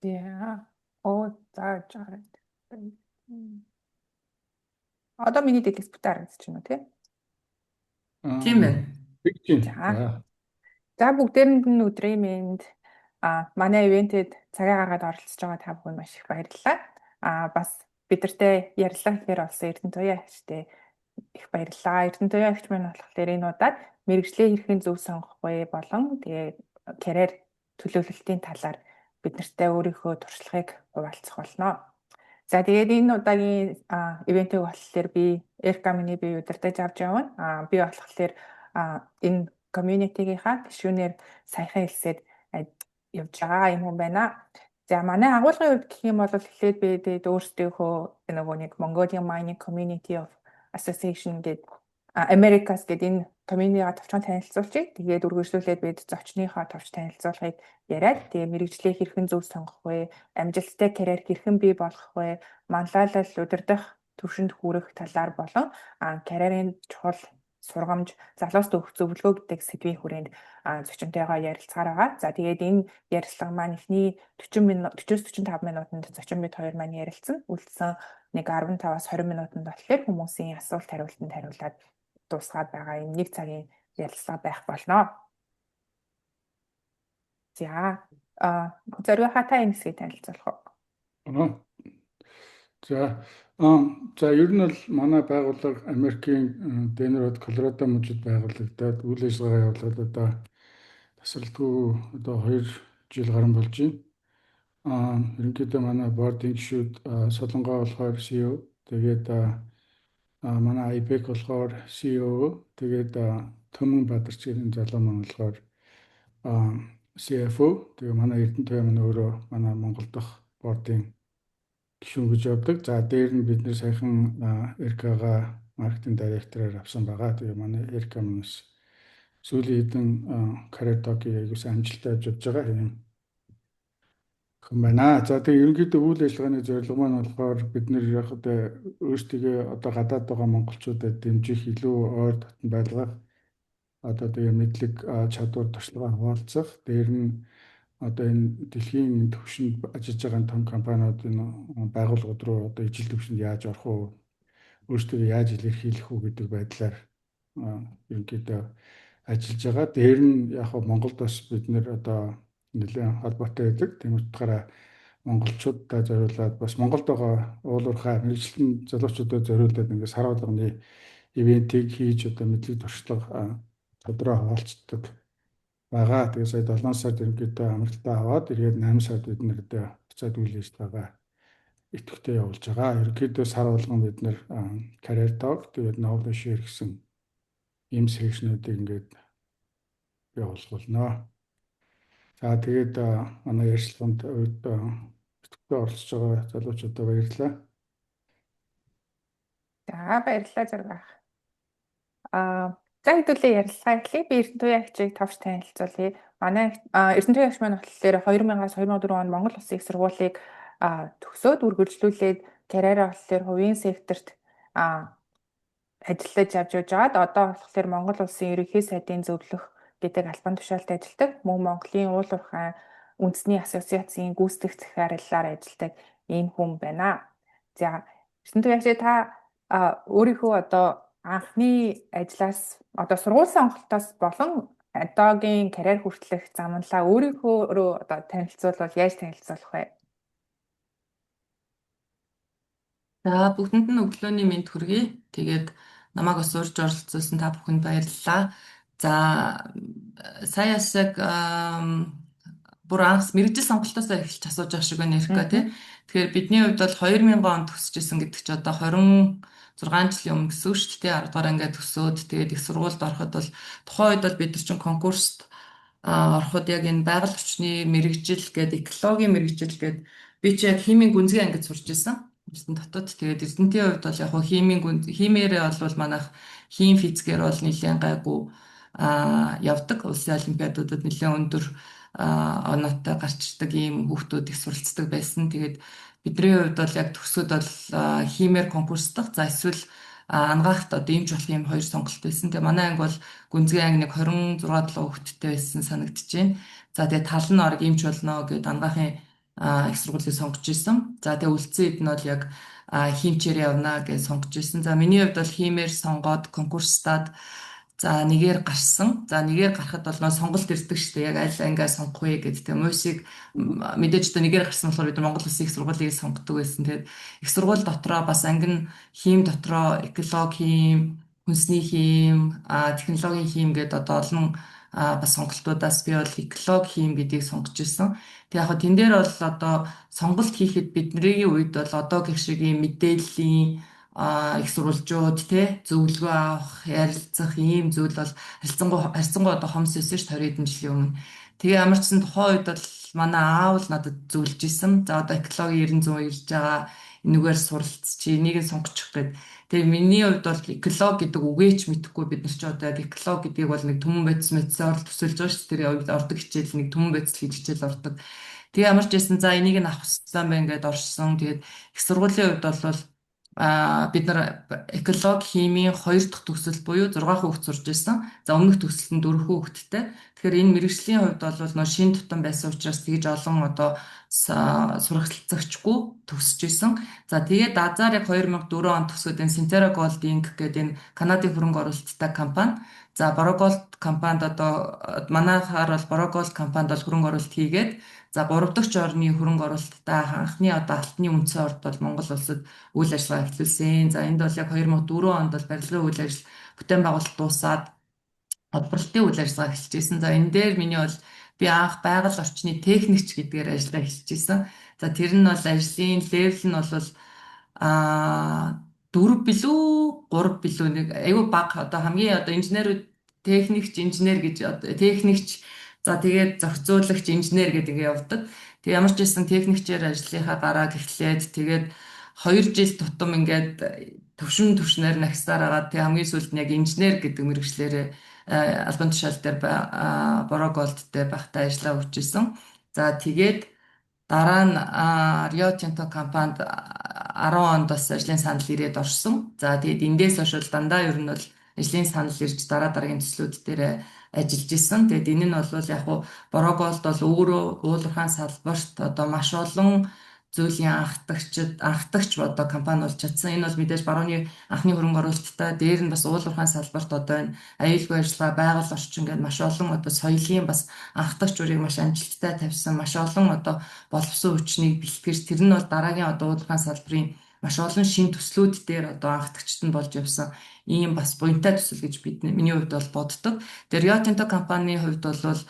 За. Оо, за, жаарай. Одоо миний дэлгэц бүтэн харагдаж байна уу, тий? Тийм байна. Тэгж. За. За, бүгдээрэнд нь өдрийн мэнд. Манай event эд цагаа гаргаад оролцож байгаа та бүхэнд маш их баярлалаа. Бас бид нартай ярилцлага хийхээр болсон Эрдэнэ Туяа эгчтэй их баярлалаа. Эрдэнэ Туяа эгч маань болохоор энэ удаад мэргэжлээ хэрхэн зөв сонгох вэ болон тэгээ карьер төлөвлөлтийн талаар бид нартай өөрийнхөө туршлагыг хуваалцах болно. За, тэгээд энэ удаагийн event ийг болохоор би Эрка, миний бие удирдах авч явна. Би болохоор энэ community-гийнхаа гишүүнээр саяхан хэлсээд явж байгаа юм хүн байна. За, манай агуулгын хувьд гэх юм бол эхлээд би тэгээд өөрсдийнхөө нөгөө нэг Mongolian Mining Community of Association гэдэг, Americas гэдэг энэ community-га товчхон танилцуулчих. Тэгээд үргэлжлүүлээд бид зочныхоо товч танилцуулгыг яриад, тэгээ мэргэжлээ хэрхэн зөв сонгох вэ, амжилттай карьер хэрхэн бий болгох вэ, манлайлал, удирдах түвшинд хүрэх талаар болон карьерийн чухал сургамж, залууст өгөх зөвлөгөө гэдэг сэдвийн хүрээнд зочинтойгоо ярилцгаар байгаа. За, тэгээд энэ ярилцлага маань эхний 40 минут, 40-с 45 минутанд зочин бид хоёр маань ярилцсан. Үлдсэн нэг 15-аас 20 минутанд болохоор хүмүүсийн асуулт хариултанд хариулаад дуусгаад байгаа юм нэг цагийн ярилцлага байх болно. За, Зориуха, та энэ хэсгийг танилцуулах уу? За, за, ер нь бол манай байгууллага Америкийн Денвер, Колорадо мужид байгуулагдаад үйл ажиллагаа явуулаад одоо тасралтгүй одоо 2 жил гарan болж байна. Ерөнхийдөө манай board ын гишүүд Солонгоо болохоор CEO, тэгээд манай Айбек болохоор CEO, тэгээд Төмөн Бадарч гэдэг залуу маань болохоор CFO, тэгээ манай Эрдэнэ Туяа маань өөрөө манай Монгол дахь board ын гишүүн гэж явдаг. За, дээр нь бид нэр саяхан Эркага маркетинг директороор авсан байгаа. Тэгээ манай Эрка маань бас сүүлийн хэдэн career talk-ийг аягүй сайн амжилттай явж байгаа юм хүн байна. За, тэгээ ерөнхийдөө үйл ажиллагааны зорилго маань болохоор бид нэр яг одоо өөрсдийгөө одоо гадаад байгаа монголчуудад дэмжих, илүү ойр дотн байлгах, одоо тэгээ мэдлэг, чадвар, туршлага хуваалцах, дээр нь одоо энэ дэлхийн төвшөнд ажиллаж байгаа том компаниуд, энэ байгууллагууд руу одоо ижил төвшөнд яаж орох уу, өөрсдөө яаж илэрхийлэх үү гэдэг байдлаар ерөнхийдөө ажиллаж байгаа. Дээр нь яг Монголд бас бид нэр одоо нэлээд холбоотой байдаг. Тийм утгаараа монголчуудаа зориулаад, бас Монголд байгаа уул уурхай мэргэжилтэн залуучуудад зориулаад ингээд сар болгоны event ийг хийж, одоо мэдлэг, туршлага, чадвараа хуваалцдаг байгаа. Тэгээ сая 7 сард ерөнхийдөө амралтаа аваад эргээд 8 сард бид нэр одоо буцаад үйл ажиллагаагаа идэвхтэй явуулж байгаа. Ерөнхийдөө сар болгон бид нэр career talk, тэгээд knowledge share гэсэн ийм session үүдийг ингээд явуулах болно. За, тэгээд манай ярилцлаганд идэвхтэй оролцож байгаа залуучуудаа баярлалаа. За, баярлалаа, Зургаах. За, хэдүүлээ ярилцлага эхлэе. Би Эрдэнэ Туяа эгчийг товч танилцуулъя. Манай Эрдэнэ Туяа эгч маань болохоор 2000-аас 2004 онд Монгол Улсын их сургуулийг төгсөөд, үргэлжлүүлээд карьераа болохоор хувийн секторт ажиллаж авч явж байгаад одоо болохоор Монгол Улсын Ерөнхий сайдын зөвлөх гэдэг албан тушаалд ажилладаг. Мөн Монголын уул уурхай үндэсний ассоциацийн гүйцэтгэх захирлаар ажилладаг ийм хүн байна. За, Эрдэнэ Туяа эгч, та өөрийнхөө одоо анхны ажлаас, одоо сургууль сонголтоос болон одоогийн карьер хүртэлх замналаа өөрийнхөө одоо танилцуулбал яаж танилцуулах вэ? За, бүгдэнд нь өглөөний мэнд хүргэе. Тэгээд намайг бас урьж оролцуулсан та бүхэнд баярлалаа. За, сая яг бүр анх мэргэжил сонголтоос эхэлж асууж байгаа шиг байна, Эрка, тий. Тэгэхээр бидний хувьд бол 2000 онд төгсөж исэн гэдэг чи одоо 26 жилийн өмнө гэсэн үг шүү дээ. 10 дугаар ангиа төгсөөд тэгээд их сургуульд ороход бол тухайн үед бол бид нар чинь конкурст ороход яг энэ байгаль орчны мэргэжил гээд, экологийн мэргэжил гээд, би чи яг химийн гүнзгий ангид сурч исэн. Эрдэнэ дотоод. Тэгээд Эрдэнэтийн хувьд бол яг химийн химээрээ бол манайх хим физикээр бол нэлээд гайгүй явдаг. Улсын олимпиадуудад нэлээд өндөр оноотой гарч ирдэг ийм хүүхдүүд их суралцдаг байсан. Тэгээд бидний хувьд бол яг төгсөөд бол химээр конкурсдах, за эсвэл анагаахт одоо эмч болох юм хоёр сонголт байсан. Тэгээ манай анги бол гүнзгий анги нэг 26 7 хүүхэдтэй байсан санагдаж байна. За, тэгээ тал нь орог эмч болно гэдээ анагаахын Их сургуулийг сонгож исэн. За, тэгээ үлдсэн хэд нь бол яг химчээр явна гэж сонгож исэн. За, миний хувьд бол химээр сонгоод конкурстаад, за, нэгээр гарсан. За, нэгээр гарахад бол нөө сонголт ирдэг шүү дээ. Яг аль ангиа сонгох вэ гэдэг. Тэгээ МУС-ыг мэдээж одоо нэгээр гарсан болохоор бид нар Монгол Улсын их сургуулийг сонгодог байсан. Тэгээд их сургууль дотроо бас анги нь хим дотроо экологи хим, хүнсний хим, технологийн хим гэдэг одоо олон бас сонголтуудаас би бол экологи хим гэдгийг сонгож исэн. Тэгээ яг тэн дээр бол одоо сонголт хийхэд бидний үед бол одоо гэх шиг ийм мэдээллийн их сурвалжууд те, зөвлөгөө авах, ярилцах ийм зүйл бол харьцангуй харьцангуй одоо хомс байсан шүү 20 хэдэн жилийн өмнө. Тэгээ ямар ч сан тухайн үед бол манай аав л надад зөвлөж исэн. За, одоо экологи 90 100 ирж байгаа, энүүгээр суралц, чи энийг нь сонгочих гээд. Тэгээ миний хувьд бол экологи гэдэг үгээ ч мэдэхгүй. Бид нар ч одоо яг экологи гэдгийг бол нэг түмэн бодис мэдсээр л төсөөлж байгаа шүү дээ. Тэр ордог хичээл нэг түмэн бодис хийж хичээл ордог. Тэгээ ямар ч байсан за, энийг нь авах хэрэгтэй байна гэдээ орсон. Тэгээд их сургуулийн хувьд бол бид нар экологи химийн хоёр дахь төгсөл буюу 6 хүүхэд сурж байсан. За, өмнөх төгсөлт нь 4 хүүхэдтэй. Тэгэхээр энэ мэргэжлийн хувьд бол нөө шин тутам байсан учраас тэгж олон одоо суралцагчгүй төгсөж исэн. За, тэгээд азар яг 2004 онд төгсөөд энэ Centerra Gold Inc гэдэг энэ Канадын хөрөнгө оруулалттай компани. За, Boroo Gold компанид одоо манайхаар бол Boroo Gold компанид бол хөрөнгө оруулалт хийгээд, за, 3 дахь орны хөрөнгө оруулалттай анхны одоо алтны үндсэн орд бол Монгол улсад үйл ажиллагаа эхлүүлсэн. За, энд бол яг 2004 онд бол барилгын үйл ажил, бүтээн байгуулалт дуусаад холборлтын үйл ажиллагаа эхэлж байсан. За, энэ дээр миний бол би анх байгаль орчны техникч гэдгээр ажиллаа эхэлж байсан. За, тэр нь бол ажлын level нь бол 4 билүү 3 билүү, нэг айгүй бага, одоо хамгийн одоо инженерүүд техникч, инженер гэж, одоо техникч, за, тэгээд зохицуулагч, инженер гэдэг ингээ явдаг. Тэг ямар ч байсан техникчээр ажлынхаа гарааг эхлээд, тэгээд 2 жил тутам ингээд төвшин төвшнээр нагсаар агаад, тэг хамгийн сүүлд нь яг инженер гэдэг мэргэжлээрээ албан тушаал дээр Boroo Gold дээр байхдаа ажиллаа өгчээсэн. За, тэгээд дараа нь Rio Tinto компанид 10 онд бас ажлын санал ирээд орсон. За, тэгээд эндээс хойш бол дандаа ер нь бол ажлын санал ирж дараа дараагийн төслүүд дээр ажиллаж исэн. Тэгээд энэ нь бол яг уу Boroo Gold бол өөрөө уулуурхаан салбарт одоо маш олон зүйлийн анхдагч одоо компани болж чадсан. Энэ бол мэдээж барууны анхны хөрөнгө оруулалттай, дээр нь бас уулуурхаан салбарт одоо энэ аюулгүй ажиллагаа, байгаль орчин гэдэг маш олон одоо соёлын бас анхдагч үрийг маш амжилттай тавьсан, маш олон одоо боловсон хүчнийг бэлтгэж, тэр нь бол дараагийн одоо уулуурхаан салбарын маш олон шин төслүүд дээр одоо анхдагчд нь болж явсан ийм бас буянтай төсөл гэж бид миний хувьд бол боддог. Тэр Rio Tinto компанийн хувьд бол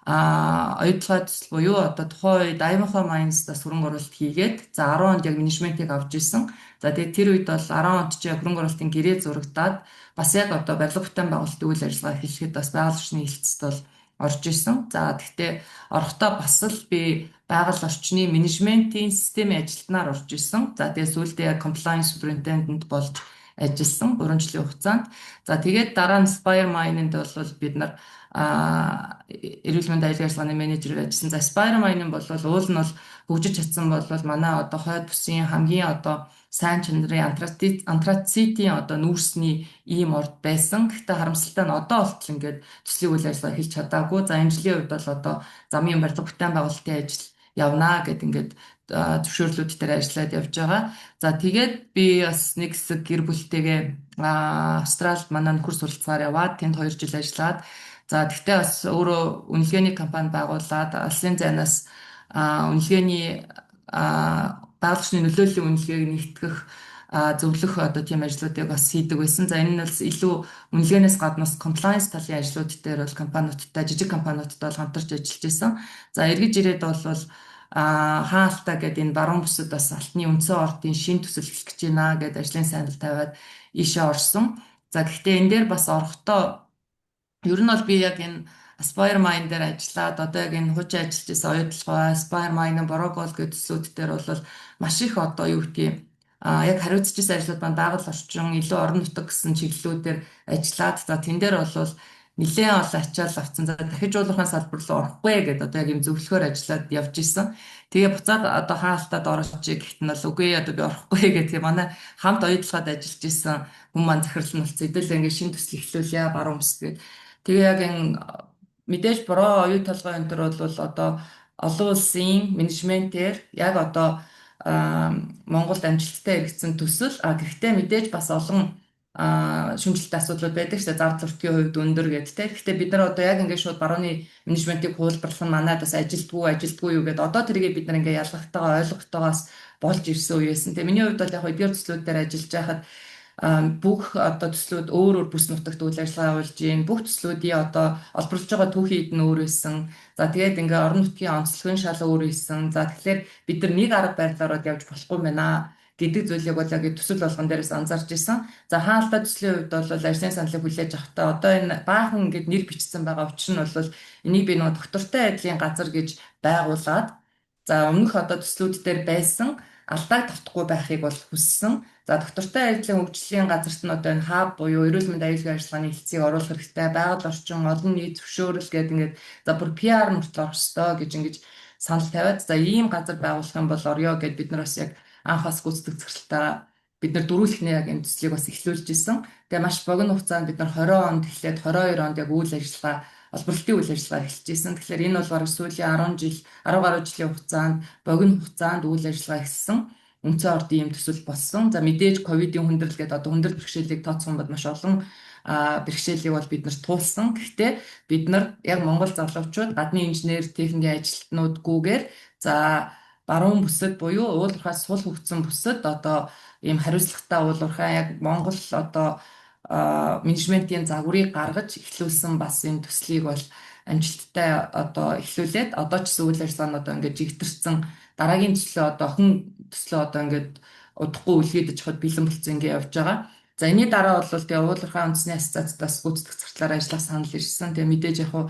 оюутлогой төсөл буюу одоо тухайн үед Ivanhoe Mines-даас хөрөнгө оруулалт хийгээд, за, 10 онд яг менежментийг авч исэн. За, тэгээд тэр үед бол 10 онд чи яг хөрөнгө оруулалтын гэрээ зурагдаад, бас яг одоо барилга бүтээн байгуулалтын үйл ажиллагаа эхлэхэд бас байгаль орчны хэлтсэд бол орж исэн. За, тэгтээ орохдоо бас л би байгаль орчны менежментийн системийн ажилтнаар орж исэн. За, тэгээд сүүлдээ яг compliance superintendent болж ажилласан 3 жилийн хугацаанд. За, тэгээд дараа нь Aspire Mining-д бол бид нар эрүүл мэндийн аюулгүй ажиллагааны менежерээр ажилласан. За, Aspire Mining бол уул нь бол хөгжиж чадсан бол манай одоо хойд бүсийн хамгийн одоо сайн чанарын антрацитийн одоо нүүрсний ийм орд байсан. Гэхдээ харамсалтай нь одоо болтол ингээд төслийн үйл ажиллагаа эхэлж чадаагүй. За, энэ жилийн хувьд бол одоо замын барилга бүтээн байгуулалтын ажил явнаа гэд ингээд зөвшөөрлүүд дээр ажиллаад явж байгаа. За, тэгээд би бас нэг хэсэг гэр бүлтэйгээ Австралид манай нөхөр суралцгаар яваад тэнд 2 жил ажиллаад, за, тэгтээ бас өөрөө үнэлгээний компани байгуулад алсын зайнаас үнэлгээний байгаль орчны нөлөөллийн үнэлгээг нэгтгэх, зөвлөх одоо тийм ажлуудыг бас хийдэг байсан. За, энэ нь бол илүү үнэлгээнээс гаднаас compliance талын ажлууд дээр бол компаниудтай, жижиг компаниудтай бол хамтарч ажиллаж байсан. За, эргэж ирээд бол хаан алтай гэдэг энэ баруун бүсэд бас алтны үндсэн ордын шин төсөл эхлэх гэж байна гэдээ ажлын санал тавиад ийшээ орсон. За, гэхдээ энэ дээр бас орохдоо ер нь бол би яг энэ Aspire Mine дээр ажиллаад, одоо яг энэ хуучин ажиллаж байсан оюутлогой Aspire Mine, Boroo Gold гэдэг төслүүд дээр бол маш их одоо юу гэдгийг яг хариуцж байсан ажлууд маань байгаль орчин, илүү орон нутаг гэсэн чиглэлүүдээр ажиллаад, за, тэн дээр бол нэлээд олон ачаал авцсан. За, дахиж уулуурхаан салбар руу орохгүй гэдээ одоо яг юм зөвлөхөөр ажиллаад явж исэн. Тэгээ буцаад одоо хаан алтад орооч гэхэд нь бол үгүй, одоо би орохгүй гэх. Тэгээ манай хамт оюутлогод ажиллаж исэн хүн маань захирал нь болсон. Хэдүүлээ ингээд шинэ төсөл эхлүүлье баруун бүс гээд. Тэгээ яг энэ мэдээж Бороо, Оюутолгой энэ төр бол одоо олон улсын менежментээр яг одоо Монголд амжилттай хэрэгжсэн төсөл. Гэхдээ мэдээж бас олон шүүмжлэлтэй асуудлууд байдаг шүү дээ. Зардал өртгийн хувьд өндөр гэдэг те. Гэхдээ бид нар одоо яг ингээд шууд барууны менежментийг хуулбарлах нь манайд бас ажилтгүй юу гэдээ одоо тэрийг бид нар ингээд ялгахтайгаа ойлгохтойгоос болж ирсэн үе байсан. Тэгээ миний хувьд бол яг эдгээр төслүүд дээр ажиллаж байхад бүх одоо төслүүд өөр өөр бүс нутагт үйл ажиллагаа явуулж гин, бүх төслүүдийн одоо олборлож байгаа түүхийн эд нь өөр байсан. За, тэгээд ингээ орон нутгийн онцлог нь шал өөр байсан. За, тэгэхээр бид нар нэг арга барилаар явж болохгүй юм байна гэдэг зүйлийг бол яг төсөл болгон дээрээс анзаарч исэн. За, хаалта төслийн хувьд бол ажлын саналыг хүлээж авахдаа одоо энэ баахан ингээд нэр бичсэн байгаа учир нь бол энийг би нөгөө доктортой байдлын газар гэж байгуулад, за, өмнөх одоо төслүүд дээр байсан алдааг давтахгүй байхыг бол хүссэн. За, доктортой ажлын хөгжлийн газарт нь одоо энэ хаб буюу эрүүл мэнд аюулгүй ажиллагааны хэлтсийг оруулах хэрэгтэй, байгаль орчин, олон нийт зөвшөөрөл гэдэг ингээд, за, бүр PR мөртлөө орох ёстой гэж ингэж санал тавиад, за, ийм газар байгуулах юм бол орё гэд бид нар бас яг анх бас гүйцэтгэх захиралтаа бид нар дөрүүлэхний яг энэ төслийг бас эхлүүлж исэн. Тэгээ маш богино хугацаанд бид нар 20 онд эхлээд 22 онд яг үйл ажиллагаа, олборлолтын үйл ажиллагаа эхэлж исэн. Тэгэхээр энэ бол бараг сүүлийн 10 жил, 10 гаруй жилийн хугацаанд, богино хугацаанд үйл ажиллагаа эхэлсэн үндсэн ордын ийм төсөл болсон. За, мэдээж ковидын хүндрэл гэдэг одоо хүндрэл бэрхшээлийг тооцох юм бол маш олон бэрхшээлийг бол бид нар туулсан. Гэхдээ бид нар яг Монгол залуучууд гадны инженер, техникийн ажилтнуудгүйгээр, за, баруун бүсэд буюу уул уурхай сул хөгжсөн бүсэд одоо ийм хариуцлагатай уул уурхай яг Монгол одоо менежментийн загварыг гаргаж эхлүүлсэн бас энэ төслийг бол амжилттай одоо эхлүүлээд, одоо ч гэсэн үйл ажиллагаа нь одоо ингээд жигтэрсэн, дараагийн төслөө одоо охин төслөө одоо ингээд удахгүй үлгээдэж хад бэлэн болцсон ингээд явж байгаа. За, энэний дараа бол тэгээ уул уурхай үндэсний ассоциацид бас гүйцэтгэх захирлаар ажиллах санал ирсэн. Тэгээ мэдээж яг хуу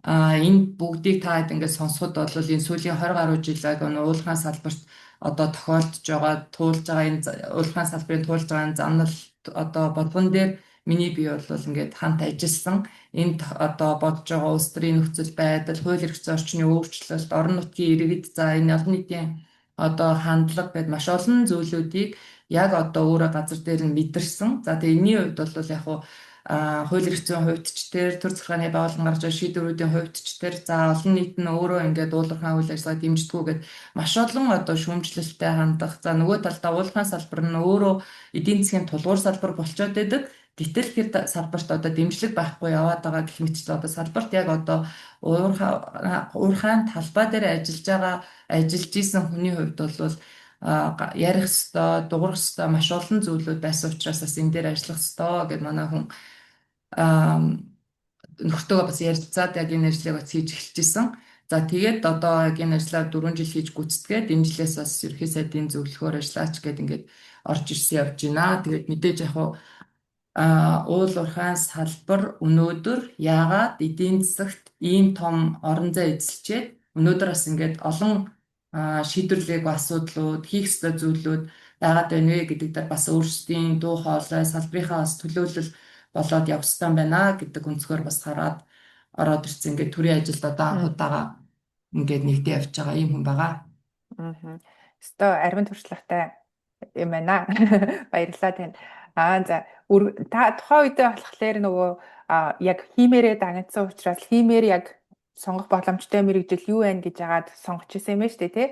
энэ бүгдийг та хэд ингээд сонсоход бол энэ сүүлийн 20 гаруй жил яг энэ уулхаан салбарт одоо тохиолдож байгаа, туулж байгаа энэ уулхаан салбарын туулж байгаа энэ замнал одоо болгон дээр миний бие бол ингээд хамт ажилласан. Энд одоо бодож байгаа улс төрийн нөхцөл байдал, хууль эрх зүйн орчны өөрчлөлт, орон нутгийн иргэд, за, энэ олон нийтийн одоо хандлага гэд маш олон зүйлүүдийг яг одоо өөрөө газар дээр нь мэдэрсэн. За, тэгээ энэний хувьд бол яг хуу хууль эрх зүйн хувьд ч тэр төр захиргааны байгууллагын гаргаж байгаа шийдвэрүүдийн хувьд ч тэр, за, олон нийт нь өөрөө ингээд уулуурхайн үйл ажиллагаа дэмждэггүй гэд маш олон одоо шүүмжлэлтэй хандах. За, нөгөө талдаа уулуурхайн салбар нь өөрөө эдийн засгийн тулгуур салбар болчоод байдаг. Гэтэл тэр салбарт одоо дэмжлэг байхгүй яваад байгаа гэх мэтчилэн одоо салбарт яг одоо уурхайн талбай дээр ажиллаж байгаа, ажиллаж исэн хүний хувьд бол ярих ёстой, дуурах ёстой маш олон зүйлүүд байсан учраас бас энэ дээр ажиллах ёстой гэд манай хүн нөхөртөөгөө бас ярилцаад яг энэ ажлыг бас хийж эхэлж исэн. За, тэгээд одоо яг энэ ажлаа 4 жил хийж гүйцэтгээд, энэ жилээс бас ерөнхий сайдын зөвлөхөөр ажиллаач гэд ингээд орж ирсэн явж байна. Тэгээд мэдээж яг хуу уул уурхайн салбар өнөөдөр яагаад эдийн засагт ийм том орон зай эзэлчээд, өнөөдөр бас ингээд олон шийдвэрлээгүй асуудлууд, хийх ёстой зүйлүүд байгаад байна вэ гэдэг дээр бас өөрсдийн дуу хоолой, салбарынхаа бас төлөөлөл болоод явах ёстой байна гэдэг өнцгөр бас хараад ороод ирсэн. Ингээд төрийн ажилд одоо анх удаага ингээд нэгдээ явж байгаа ийм хүн байгаа. Аа. Өстой ариун туршлагатай юм байна. Баярлалаа танд. За, та тухайн үедээ болохоор нөгөө яг хиймээрээ дагнацсан учраас хиймээр яг сонгох боломжтой мэргэжил юу байна гэж яагаад сонгож исэн юм байна шүү дээ, тий?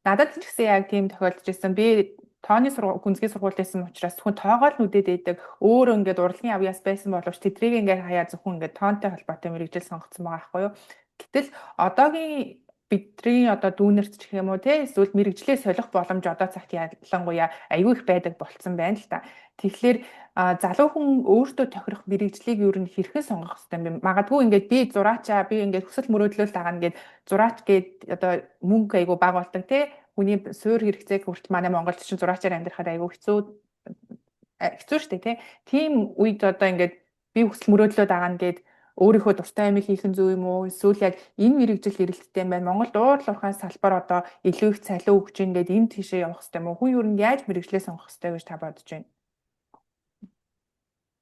Надад ч гэсэн яг тийм тохиолдож исэн. Би тооны гүнзгий сургууль байсан учраас зөвхөн тоогоо л нүдэд байдаг. Өөрөө ингээд урлагийн авьяас байсан боловч тэдрийг ингээд хаяа зөвхөн ингээд тоонтой холбоотой мэргэжил сонгоцсон байгаа байхгүй юу? Гэтэл одоогийн бидний одоо дүүнерт ч гэх юм уу те, эсвэл мэргэжлээ солих боломж одоо цагт ялангуяа аюу их байдаг болцсон байна л та. Тэгэхээр залуу хүн өөртөө тохирох мэргэжлийг ер нь хэрхэн сонгох хэрэгтэй юм бэ? Магадгүй ингээд би зураачаа, би ингээд хүсэл мөрөөдлөөл дагна гээд зураач гээд одоо мөнгө айгу бага болдог те, хүний суур хэрэгцээг хүртэл манай Монголд чинь зураачаар амьдрахад айгу хэцүү хэцүү шүү дээ те. Тийм үед одоо ингээд би хүсэл мөрөөдлөө дагна гээд өөрийнхөө дуртай юмыг хийх нь зөв юм уу? Эсвэл яг энэ мэргэжил эрэлттэй юм байна. Монголд уурал уурхайн салбар одоо илүү их цалин өгч ийн гээд энэ тийшээ явах хэрэгтэй юм уу? Хүн ер нь яаж мэргэжлээ сонгох хэрэгтэй гэж та бодож байна?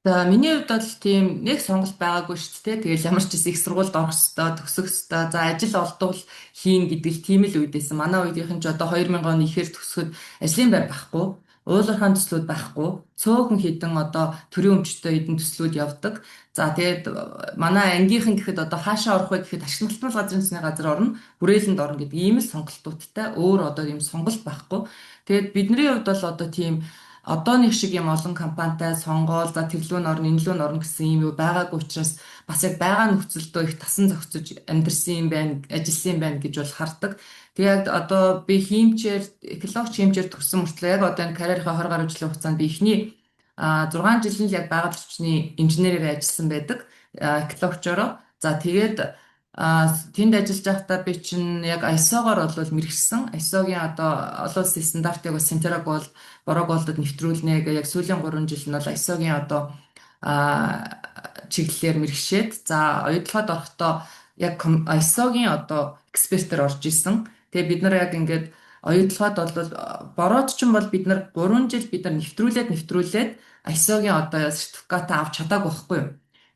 За, миний хувьд бол тийм нэг сонголт байгаагүй шүү дээ. Тэгэл ямар ч гэсэн их сургуульд орох ёстой, төгсөх ёстой. За, ажил олдвол хийн гэдэг л тийм л үед байсан. Манай үеийнхэн ч одоо 2000 оны ихээр төгсөхөд ажлын байр байхгүй. Уулуурхайн төслүүд байхгүй. Цөөхөн хідэн одоо төрийн өмчтэй хэдэн төслүүд явдаг. За, тэгээд манай ангийнхан гэхэд одоо хаашаа орох вэ гэхэд ашиг малтмал газрын төсний газар орно, хүрээлэнд орно гэдэг ийм л сонголтуудтай, өөр одоо ийм сонголт байхгүй. Тэгээд бидний хувьд бол одоо тийм одооных шиг юм олон компанитай сонгоол, за, тэр лүү нь орно, энэ лүү нь орно гэсэн юм юу байгаагүй учраас бас яг байгаа нөхцөлдөө их тасан зохицож амьдарсан юм байна, ажилласан юм байна гэж бол хардаг. Тэгээд одоо би хиймчээр, экологч хиймчээр төгссөн мөртлөө яг одоо энэ карьерийнхаа 20 гаруй жилийн хугацаанд би эхний 6 жилийн л яг байгаль орчны инженерээр ажилласан байдаг. Экологчороо. За, тэгээд тэнд ажиллаж байхдаа би чинь яг ISO-гоор бол мэргэшсэн. ISO-гийн одоо олон улсын стандартыг бас SинTerra Gold, Бороо Gold-д нэвтрүүлнэ гэх яг сүүлийн 3 жил нь бол ISO-гийн одоо чиглэлээр мэргэшээд, за, оюутлогод орохдоо яг ISO-гийн одоо экспертээр орж исэн. Тэгээ бид нар яг ингээд оюутлогод бол бороод ч юм бол бид нар 3 жил бид нар нэвтрүүлээд нэвтрүүлээд ISO-гийн одоо сертификат авч чадаагүй байхгүй юу?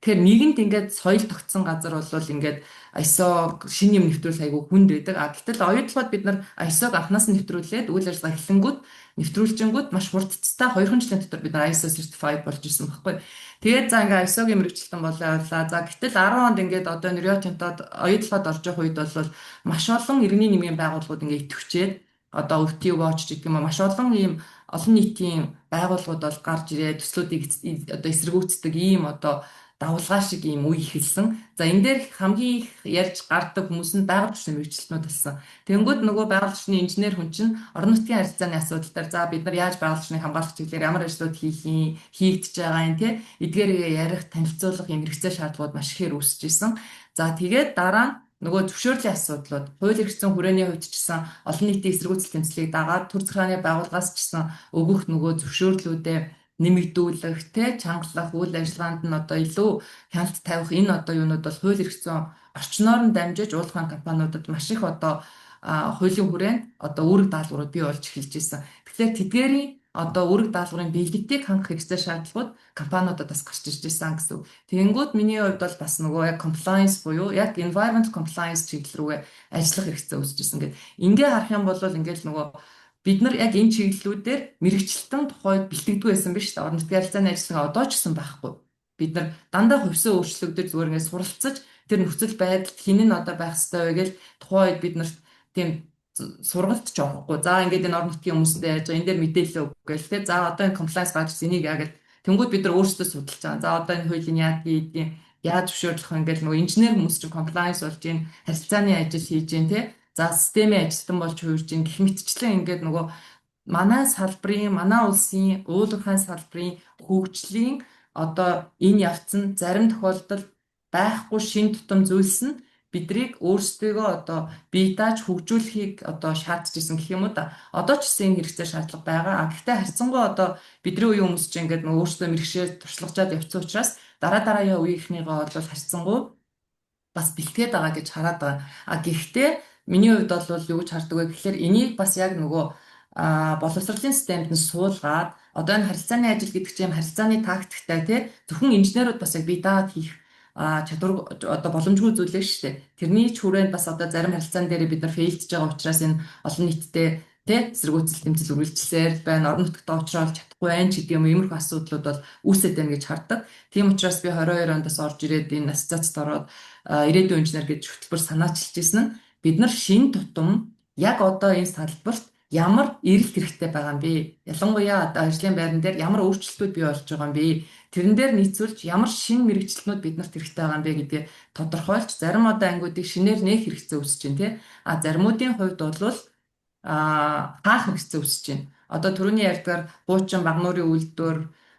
Тэгэхээр нийгэмд ингээд соёл тогтсон газар бол ингээд ISO шинэ юм нэвтрүүлэх айгүй хүнд байдаг. А гэтэл оюутлогод бид нар ISO-г анханаас нь нэвтрүүлээд үйл ажиллагаа эхлэнгүүт, нэвтрүүлжингүүд маш хурдцтай 2 жилийн дотор бид нар ISO certified болж ирсэн байхгүй. Тэгээд за, ингээд ISO-гийн мэргэжилтэн болоо явлаа. За, гэтэл 10 онд ингээд одоо энэ Rio Tinto-д оюутлогод орж явах үед бол маш олон иргэний нэмгийн байгууллагууд ингээд идэвхжээд, одоо OT Watch гэдэг юм, маш олон ийм олон нийтийн байгууллагууд бол гарч ирээд төслүүдийг одоо эсэргүүцдэг ийм одоо давлгаа шиг ийм үе эхэлсэн. За, энэ дээр хамгийн их ярьж гардаг хүмүүс нь байгаль орчны мэргэжилтнүүд болсон. Тэнгүүд нөгөө байгаль орчны инженер хүн чинь орон нутгийн харилцааны асуудал дээр, за, бид нар яаж байгаль орчныг хамгаалах чиглэлээр ямар ажлууд хийх юм, хийгдэж байгаа юм те, эдгээрээ ярих, танилцуулах юм хэрэгцээ шаардлагууд маш ихээр үүсэж исэн. За, тэгээд дараа нь нөгөө зөвшөөрлийн асуудлууд, хууль эрх зүйн хүрээний хувьд ч гэсэн олон нийтийн эсэргүүцэл тэмцлийг дагаад төр захиргааны байгууллагаас ч гэсэн өгөх нөгөө зөвшөөрлүүдээ нэмэгдүүлэх те, чангалах, үйл ажиллагаанд нь одоо илүү хяналт тавих энэ одоо юунууд бол хууль эрх зүйн орчноор нь дамжиж уулуурхайн компаниудад маш их одоо хуулийн хүрээнд одоо үүрэг даалгаврууд бий болж эхэлж ирсэн. Тэгэхээр тэдгээрийн одоо үүрэг даалгаврын биелэлтийг хангах хэрэгцээ шаардлагууд компаниудад бас гарч ирж ирсэн гэсэн үг. Тэгэнгүүт миний хувьд бол бас нөгөө яг compliance буюу яг environmental compliance чиглэл рүүгээ ажиллах хэрэгцээ үүсэж ирсэн гэдэг. Ингээ харах юм бол ингээл нөгөө бид нар яг энэ чиглэлүүдээр мэргэжилтэн тухайд бэлтгэдэггүй байсан биз дээ. Орон нутгийн харилцааны ажиллагаа одоо ч гэсэн байхгүй. Бид нар дандаа хувьсаа өөрчлөгдөж, зүгээр ингээд суралцаж, тэр нөхцөл байдалд хэн нь одоо байх ёстой вэ гэж тухайн үед бид нарт тийм сургалт ч орохгүй. За, ингээд энэ орон нутгийн хүмүүстэй яаж байгаа, энэ дээр мэдээлэл өг гээл те. За, одоо энэ compliance гарч энийг яа гэл тэнгууд бид нар өөрсдөө судалж байгаа. За, одоо энэ хуулийн яадгийг, яаж зөвшөөрлөх вэ ингээл нөгөө инженер хүмүүс чинь compliance болж гин, харилцааны ажил хийж гин те. За, системийн ажилтан болж хувирж гин гэх мэтчлэн ингээд нөгөө манай салбарын, манай улсын уулуурхайн салбарын хөгжлийн одоо энэ явц нь зарим тохиолдолд байхгүй шин тутам зүйлс нь бидрийг өөрсдийгөө одоо бие дааж хөгжүүлэхийг одоо шаардж исэн гэх юм уу да. Одоо ч гэсэн энэ хэрэгцээ шаардлага байгаа. А гэхдээ харьцангуй одоо бидний үеийн хүмүүс чинь ингээд нөгөө өөрсдөө мэргэшээ туршлагажаад явцсан учраас дараа дараагийн үеийнхнийгаа бол харьцангуй бас бэлтгээд байгаа гэж хараад байгаа. А гэхдээ миний хувьд бол юу гэж хардаг вэ гэхээр энийг бас яг нөгөө боловсролын системд нь суулгаад, одоо энэ харилцааны ажил гэдэг чинь харилцааны тактиктай тий, зөвхөн инженерүүд бас яг бие дааад хийх чадвар одоо боломжгүй зүйл шүү дээ. Тэрний ч хүрээнд бас одоо зарим харилцаан дээр бид нар fail дэж байгаа учраас энэ олон нийтдээ тий эсэргүүцэл тэмцэл үргэлжилсээр байна. Орон нутагт очроод чадахгүй байна ч гэдэг юм, иймэрхүү асуудлууд бол үүсээд байна гэж хардаг. Тийм учраас би 22 онд бас орж ирээд энэ ассоциацид ороод ирээдүйн инженер гэж хөтөлбөр санаачилж ирсэн нь бид нар шин тутам яг одоо энэ салбарт ямар эрэлт хэрэгтэй байгаа юм бэ? Ялангуяа одоо ажлын байран дээр ямар өөрчлөлтүүд бий болж байгаа юм бэ? Тэрэн дээр нийцүүлж ямар шинэ мэргэжилтнүүд биднэрт хэрэгтэй байгаа юм бэ гэдгээ тодорхойлж, зарим одоо ангиудыг шинээр нээх хэрэгцээ үүсэж байна тий. А заримуудын хувьд бол хаах хэрэгцээ үүсэж байна. Одоо түрүүний ярьдгаар хуучин Багануурын үйлдвэр,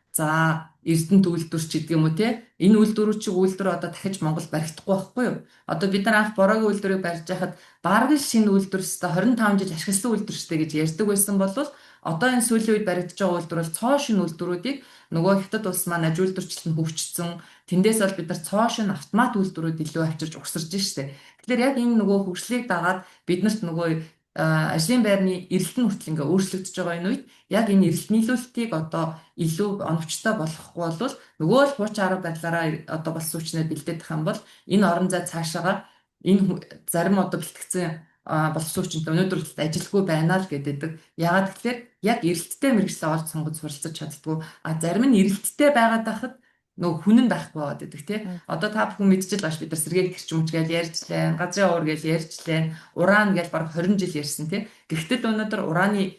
за, Эрдэнэт үйлдвэр ч гэдэг юм уу те, энэ үйлдвэрүүд чиг үйлдвэр одоо дахиж Монгол баригдахгүй байхгүй юу? Одоо бид нар анх Бороогийн үйлдвэрийг барьж байхад бараг л шинэ үйлдвэр өстой 25 жил ашигласан үйлдвэр штэ гэж ярьдаг байсан бол одоо энэ сүүлийн үед баригдаж байгаа үйлдвэр бол цоо шинэ үйлдвэрүүдийг нөгөө Хятад улс маань аж үйлдвэрчлэлт нь хөгжсөн. Тэндээс бол бид нар цоо шинэ автомат үйлдвэрүүд илүү авчирч угсарж штэ. Тэгэхээр яг энэ нөгөө хөгжлийг дагаад биднэрт нөгөө ажлын байрны эрэлт нь хүртэл ингээ өөрчлөгдөж байгаа энэ үед яг энэ эрэлт нийлүүлэлтийг одоо илүү оновчтой болгохгүй бол нөгөө л хуучин арга барилаараа одоо болсон хүчнээ бэлдээд тах юм бол энэ орон зай цаашаага энэ зарим одоо бэлтгэгдсэн Боловсон хүчинтэй өнөөдөр хүртэл ажилгүй байна л гэдэг. Яагаад гэхээр яг эрэлттэй мэргэжлээ олж сонгож суралцаж чаддаггүй. А зарим нь эрэлттэй байгаад байхад нөгөө хүн нь байхгүй байгаад байдаг, тий. Одоо та бүхэн мэдчихэл бааш, бид нар сэргээг эрчим хүч гэж ярьжлаа, газрын уур гэж ярьжлаа, уран гэж бараг 20 жил ярьсан, тий. Гэхдээ л өнөөдөр ураны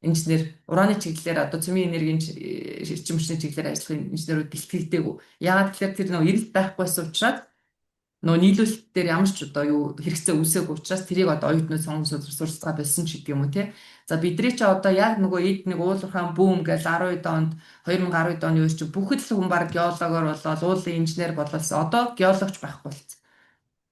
инженер, ураны чиглэлээр, одоо цөмийн энергийн эрчим хүчний чиглэлээр ажиллах инженерүүд бэлтгэгдээгүй. Яагаад гэхээр тэр нөгөө эрэлт байхгүйсэн учраас, нөгөө нийлүүлэлт дээр ямар ч одоо юу хэрэгцээ үүсээгүй учраас тэрийг одоо оюутнууд сонгон суралцгаа болсон ч гэдэг юм уу, те. За, бидний чи одоо яг нөгөө эд нэг уул уурхайн boom гэл 12 онд, 2012 оны үеэр чи бүхэл л хүн баг геологоор болоод, уулын инженер бололсон. Одоо геологч байхгүй болсон.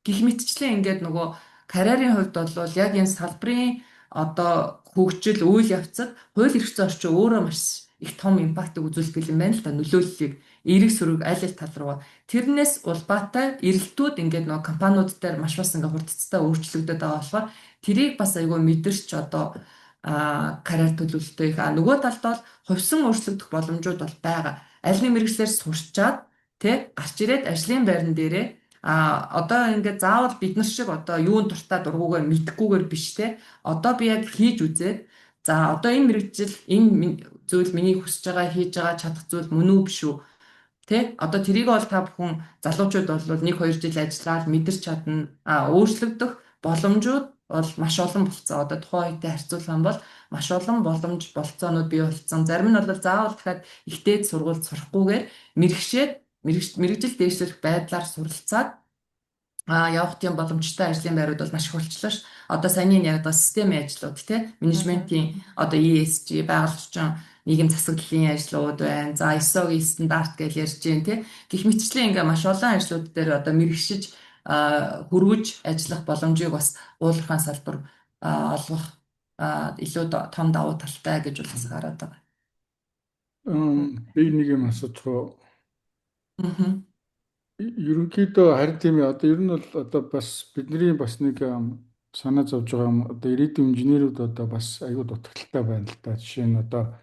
Гэх мэтчлэн ингээд нөгөө карьерийн хувьд бол яг энэ салбарын одоо хөгжил, үйл явцад хууль эрх зүйн орчин өөрөө маш их том impact ыг үзүүлдэг юм байна л да, нөлөөллийг эерэг сөрөг аль аль тал руугаа. Тэрнээс улбаатай эрэлтүүд ингээд нөгөө компаниуд дээр маш бас ингээд хурдцтай өөрчлөгдөд байгаа болохоор тэрийг бас айгүй мэдэрч одоо карьер төлөвлөлтөө их. А нөгөө талд бол хувьсан өөрчлөгдөх боломжууд бол байгаа. Аль нэг мэргэжлээр сурчаад, тэ, гарч ирээд ажлын байран дээрээ одоо ингээд заавал бид нар шиг одоо юун дуртай дургүйгээр мэдэхгүйгээр биш, те. Одоо би яг хийж үзээд, за, одоо энэ мэргэжил, энэ зүйл миний хүсэж байгаа, хийж байгаа, чадах зүйл мөн үү, биш үү? Тэ? Одоо тэрийг бол та бүхэн залуучууд бол 1 2 жил ажиллаад мэдэрч чадна. А өөрчлөгдөх боломжууд бол маш олон болцсон. Одоо тухайн үетэй харьцуулах юм бол маш олон боломж, болцоонууд бий болцсон. Зарим нь бол заавал дахиад их дээд сургуульд сурахгүйгээр мэргэшээд, мэргэжил дээшлэх байдлаар суралцаад явах тийм боломжтой ажлын байрууд бол маш их болчлоо ш. Одоо саяны яриад байгаа системийн ажлууд, те, менежментийн, одоо ESG, байгаль орчин, нийгэм засаглалын ажлууд байна. За, ISO-гийн стандарт гэж ярьж байна, те. Гэх мэтчлэн ингээ маш олон ажлууд дээр одоо мэргэшиж, хөрвөж ажиллах боломжийг бас уул уурхайн салбар олгох илүү том давуу талтай гэж бас гараад байгаа. Би нэг юм асуух уу? Ерөнхийдөө харин тийм ээ, одоо ер нь бол одоо бас бидний бас нэг санаа зовж байгаа юм, одоо ирээдүйн инженерүүд одоо бас аюу дутагдалтай байна л да. Жишээ нь одоо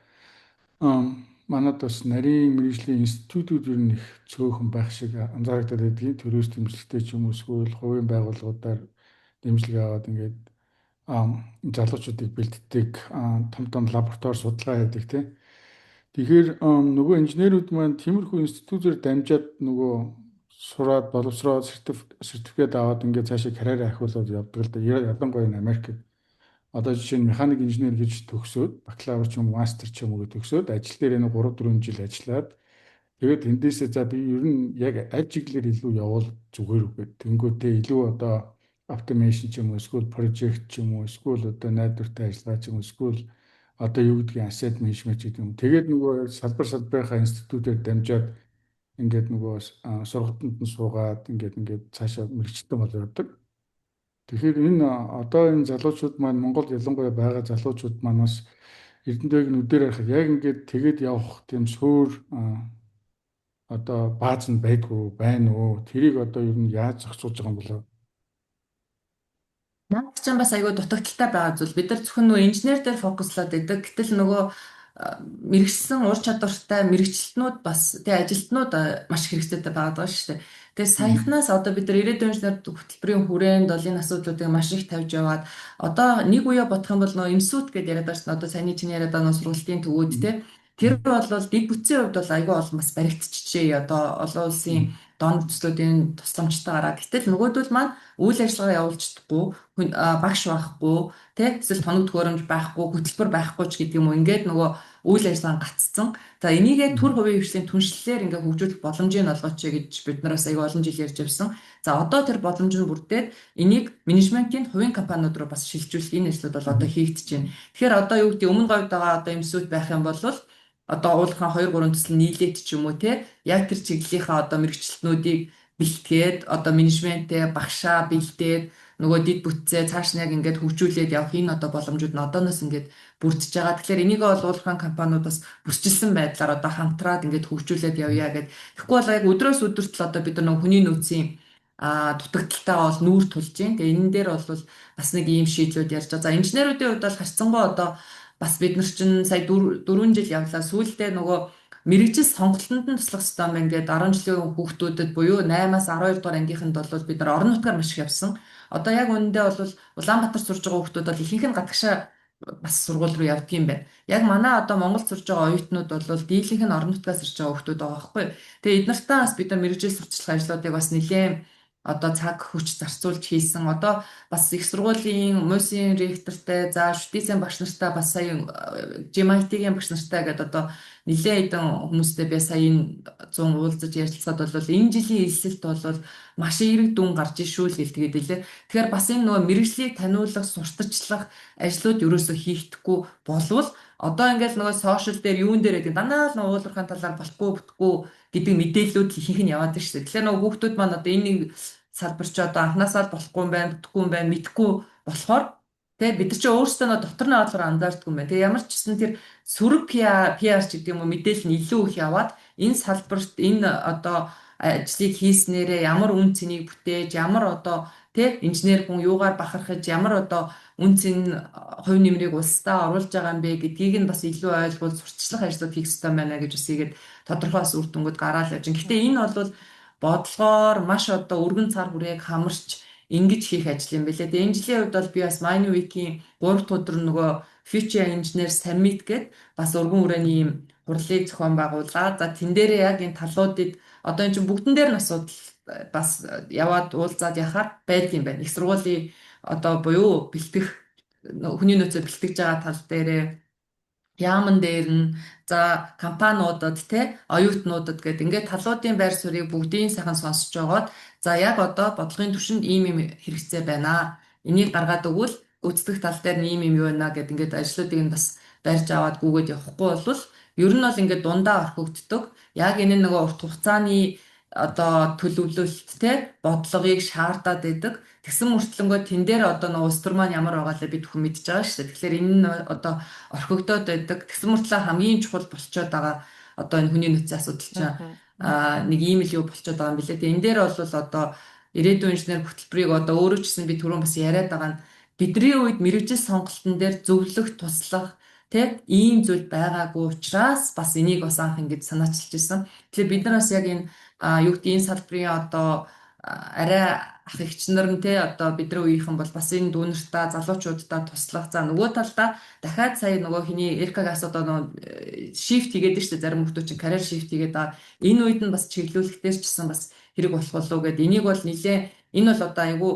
манад бас нарийн мэргэжлийн институтүүд ер нь их цөөхөн байх шиг анзаарагдаад байдгийн. Төрөөс дэмжлэгтэй ч юм уу, эсвэл хувийн байгууллагуудаар дэмжлэг аваад ингээд залуучуудыг бэлддэг том том лаборатори судалгаа хийдэг, тийм. Тэгэхээр нөгөө инженерүүд маань тиймэрхүү институтээр дамжаад нөгөө сураад, боловсроод, сертификат аваад ингээд цаашаа карьераа ахиулаад явдаг л да. Ялангуяа энэ Америкт. Одоо жишээ нь механик инженер гэж төгсөөд, бакалавр ч юм уу, мастер ч юм уу гэж төгсөөд, ажил дээр энэ 3 4 жил ажиллаад, тэгээд тэндээсээ за, би ер нь яг аль чиглэлээр илүү явбал зүгээр үү гэдэг. Тэнгүүтээ илүү одоо automation ч юм уу, эсвэл project ч юм уу, эсвэл одоо найдвартай ажиллагаа ч юм уу, эсвэл одоо юу гэдгийг asset management гэдэг юм. Тэгээд нөгөө салбар салбарынхаа институтээр дамжаад ингээд нөгөө сургалтанд нь суугаад ингээд ингээд цаашаа мэргэжилтэн болоо явдаг. Тэгэхээр энэ одоо энэ залуучууд маань, Монгол ялангуяа байгаа залуучууд маань бас Эрдэнэтэйг нүдээр харахад яг ингээд тэгээд явах тийм суур одоо бааз нь байдгүй байна уу? Тэрийг одоо ер нь яаж зохицуулж байгаа юм болоо? Наад чинь бас айгүй дутагдалтай байгаа зүйл. Бид нар зөвхөн нөгөө инженер дээр focus лоод байдаг. Гэтэл нөгөө мэргэшсэн, ур чадвартай мэргэжилтнүүд бас тий ажилтнууд маш хэрэгцээтэй байгаа даа шүү дээ. Тэгээ саяхнаас одоо бид нар ирээдүйн инженер хөтөлбөрийн хүрээнд бол энэ асуудлуудыг маш их тавьж яваад, одоо нэг үе бодох юм бол нөгөө МСҮТ гэдээ яриад байгаа шүү дээ. Одоо саяны чиний яриад байгаа нөгөө сургалтын төвүүд, тий. Тэр бол дэд бүтцийн хувьд бол айгүй олон бас баригдчихжээ. Одоо олон улсын донор төслүүдийн тусламжтайгаараа. Гэтэл нөгөөдөл маань үйл ажиллагаа явуулж чадахгүй, багш байхгүй, тэ, эсвэл тоног төхөөрөмж байхгүй, хөтөлбөр байхгүй ч гэдэг юм уу. Ингээд нөгөө үйл ажиллагаа гаццсан. За, энийгээ түр хувийн хвшлийн түншлэлээр ингээ хөгжүүлэх боломжийг олгооч гэж бид нар бас айгүй олон жил ярьж явсан. За, одоо тэр боломж нь бүрдээд энийг менежментийн хувийн компаниуд руу бас шилжүүлэх энэ ажлууд бол одоо хийгдэж байна. Тэгэхээр одоо юу гэдэг, өмнө говьд байгаа одоо МСҮТ байх юм бол одоо уулынхаа 2 3 төсөл нийлээд ч юм уу, те, яг тэр чиглэлийнхаа одоо мэргэжилтнүүдийг бэлтгээд, одоо менежментээ, багшаа бэлдээд, нөгөө дэд бүтцээ цааш нь яг ингээд хөгжүүлээд явах энэ одоо боломжууд нь одооноос ингээд бүрдэж байгаа. Тэгэхээр энийг бол уулынхаа компаниуд бас бүсчилсэн байдлаар одоо хамтраад ингээд хөгжүүлээд явъя гэд. Тэгэхгүй бол яг өдрөөс өдөрт л одоо бид нар нөгөө хүний нөөцийн дутагдaltaй бол нүүр тулж байна. Тэгээ энэ дээр бол бас нэг ийм шийдлүүд ярьж байгаа. За, инженерүүдийн хувьд бол харьцангуй одоо бас бид нар чинь сая 4 жил явлаа. Сүүлдээ нөгөө Мэргэжил сонголтонд нь туслах хэрэгтэй юм байна гэдэг 10 жилийн хүүхдүүдэд буюу 8-аас 12 дугаар ангийнханд бол бид нар орон нутгаар маш их явсан. Одоо яг үнэндээ бол Улаанбаатар сурж байгаа хүүхдүүд бол ихэнх нь гадагшаа бас сургууль руу явдаг юм байна. Яг манай одоо Монголд сурж байгаа оюутнууд бол дийлэнх нь орон нутгаас ирж байгаа хүүхдүүд байгаа байхгүй. Тэгээ эд нартаа бас бид нар мэргэжил сурталчлах ажлуудыг бас нэлээд одоо цаг хүч зарцуулж хийсэн. Одоо бас их сургуулийн МУС-ийн ректортай, за ШҮТИС-ийн багш нартай бас сая GMIT-ийн багш нартай гэдэг одоо нэлээд хэдэн хүмүүстэй би сая энэ 100 уулзаж ярилцахад бол энэ жилийн элсэлт бол маш эерэг дүн гарч ишүү л гэлтгээд илээ. Тэгэхээр бас энэ нөгөө мэргэжлийг таниулах, сурталчлах ажлууд ерөөсөө хийгдэхгүй болвол одоо ингээл нөгөө social дээр юун дээр гэдэг дандаа л нөгөө уулуурхайн талаар болохгүй бүтэхгүй гэдэг мэдээллүүд ихэнх нь яваад шүү дээ. Тэгэхээр нөгөө хүүхдүүд маань одоо энэ нэг салбар чи одоо анхнаасаа л болохгүй юм байна, бүтэхгүй юм байна, мэдэхгүй болохоор тэ бид нар чи өөрсдөө нөгөө дотор нь болохоор анзаардаггүй юм байна. Тэгээ ямар ч гэсэн тэр сөрөг PR ч гэдэг юм уу мэдээлэл нь илүү их яваад энэ салбарт энэ одоо ажлыг хийснээрээ ямар үн цэнийг бүтээж, ямар одоо тэ инженер хүн юугаар бахархаж, ямар одоо үн цэн хувь нэмрийг улсдаа оруулж байгаа юм бэ гэдгийг нь бас илүү ойлгуул сурталчлах ажлууд хийх ёстой байна гэж бас игээд тодорхой бас үр дүнгууд гараал явж байна. Гэхдээ энэ бол бодлогоор маш одоо өргөн цар хүрээг хамарч ингэж хийх ажил юм билээ. Тэгээ энэ жилийн хувьд бол би бас Mining Week-ийн 3 дахь өдөр нөгөө Future Engineer Summit гээд бас өргөн хүрээний ийм хурлыг зохион байгуулад за тэн дээрээ яг энэ талуудыг одоо энэ чинь бүгдэн дээр нь асуудал бас яваад уулзаад яхаар байдгийн байна. Их сургуулийн одоо буюу бэлтгэх хүний нөөцөө бэлтгэж байгаа тал дээрээ яаман дээр нь за компаниудад те оюутнуудад гэдэг ингээд талуудын байр суурийг бүгдийн сайхан сонсож байгаад за яг одоо бодлогын түвшинд ийм ийм хэрэгцээ байна. Энийг гаргаад өгвөл гүйцэтгэх тал дээр нь ийм ийм юу байна гэд ингээд ажлуудыг нь бас барьж аваад гүгээд явахгүй бол ер нь бол ингээд дундаа орхигддог. Яг энэ нөгөө урт хугацааны одоо төлөвлөлт те бодлогыг шаардаад байдаг. Тэгсэн мөртлөнгөө тэн дээр одоо нөгөө улс төр маань ямар байгаа лээ бид бүхэн мэдж байгаа шүү дээ. Тэгэхээр энэ нь одоо орхигдоод байдаг. Тэгсэн мөртлөө хамгийн чухал болчоод байгаа одоо энэ хүний нөөцийн асуудал чинь нэг ийм л юу болчоод байгаа юм билээ. Тэгээ энэ дээр бол одоо ирээдүйн инженер хөтөлбөрийг одоо өөрөө ч гэсэн би түрүүн бас яриад байгаа нь бидний үед мэргэжил сонголтын дээр зөвлөх, туслах тэ ийм зүйл байгаагүй учраас бас энийг бас анх ингэж санаачилж ирсэн. Тэгэхээр бид нар бас яг энэ юу гэдэг энэ салбарын одоо арай ах эгч нар нь те одоо бидний үеийнхэн бол бас энэ дүүнэртээ залуучуудаа туслах. За нөгөө талдаа дахиад сая нөгөө хиний Эрикагаас одоо нөгөө shift хийгээд нь шүү дээ. Зарим хүмүүс чинь career shift хийгээд байгаа. Энэ үед нь бас чиглүүлэхдээ ч гэсэн бас хэрэг болох болов уу гэд энийг бол нилээн энэ бол одоо айгүй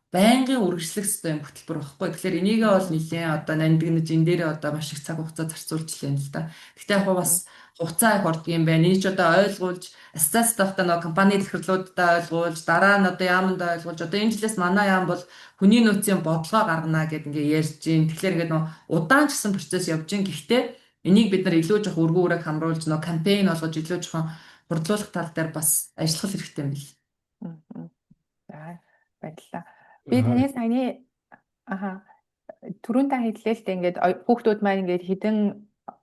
байнгын үргэлжлэх ёстой юм хөтөлбөр багхгүй. Тэгэхээр энийгээ бол нилээн одоо нандинаж энэ дээрээ одоо маш их цаг хугацаа зарцуулж лээ л да. Гэхдээ яг бас хугацаа их ордог юм байна. Энийг ч одоо ойлгуулж, ассоциац тавтаа нөгөө компани захирлуудаа ойлгуулж, дараа нь одоо яамандаа ойлгуулж, одоо энэ жилээс манай яам бол хүний нөөцийн бодлогоо гаргана гэд ингээ ярьж гин. Тэгэхээр ингээд нөгөө удаан ч гэсэн процесс явж гин. Гэхдээ энийг бид нар илүү жоох өргөн үрээг хамруулж нөгөө кампайн болгож илүү жоохон хурдлуулах тал дээр бас ажиллах хэрэгтэй юм бил. За, баярлалаа. Би таны саяны түрүүн та хэллээ л дээ, ингээд хүүхдүүд маань ингээд хэдэн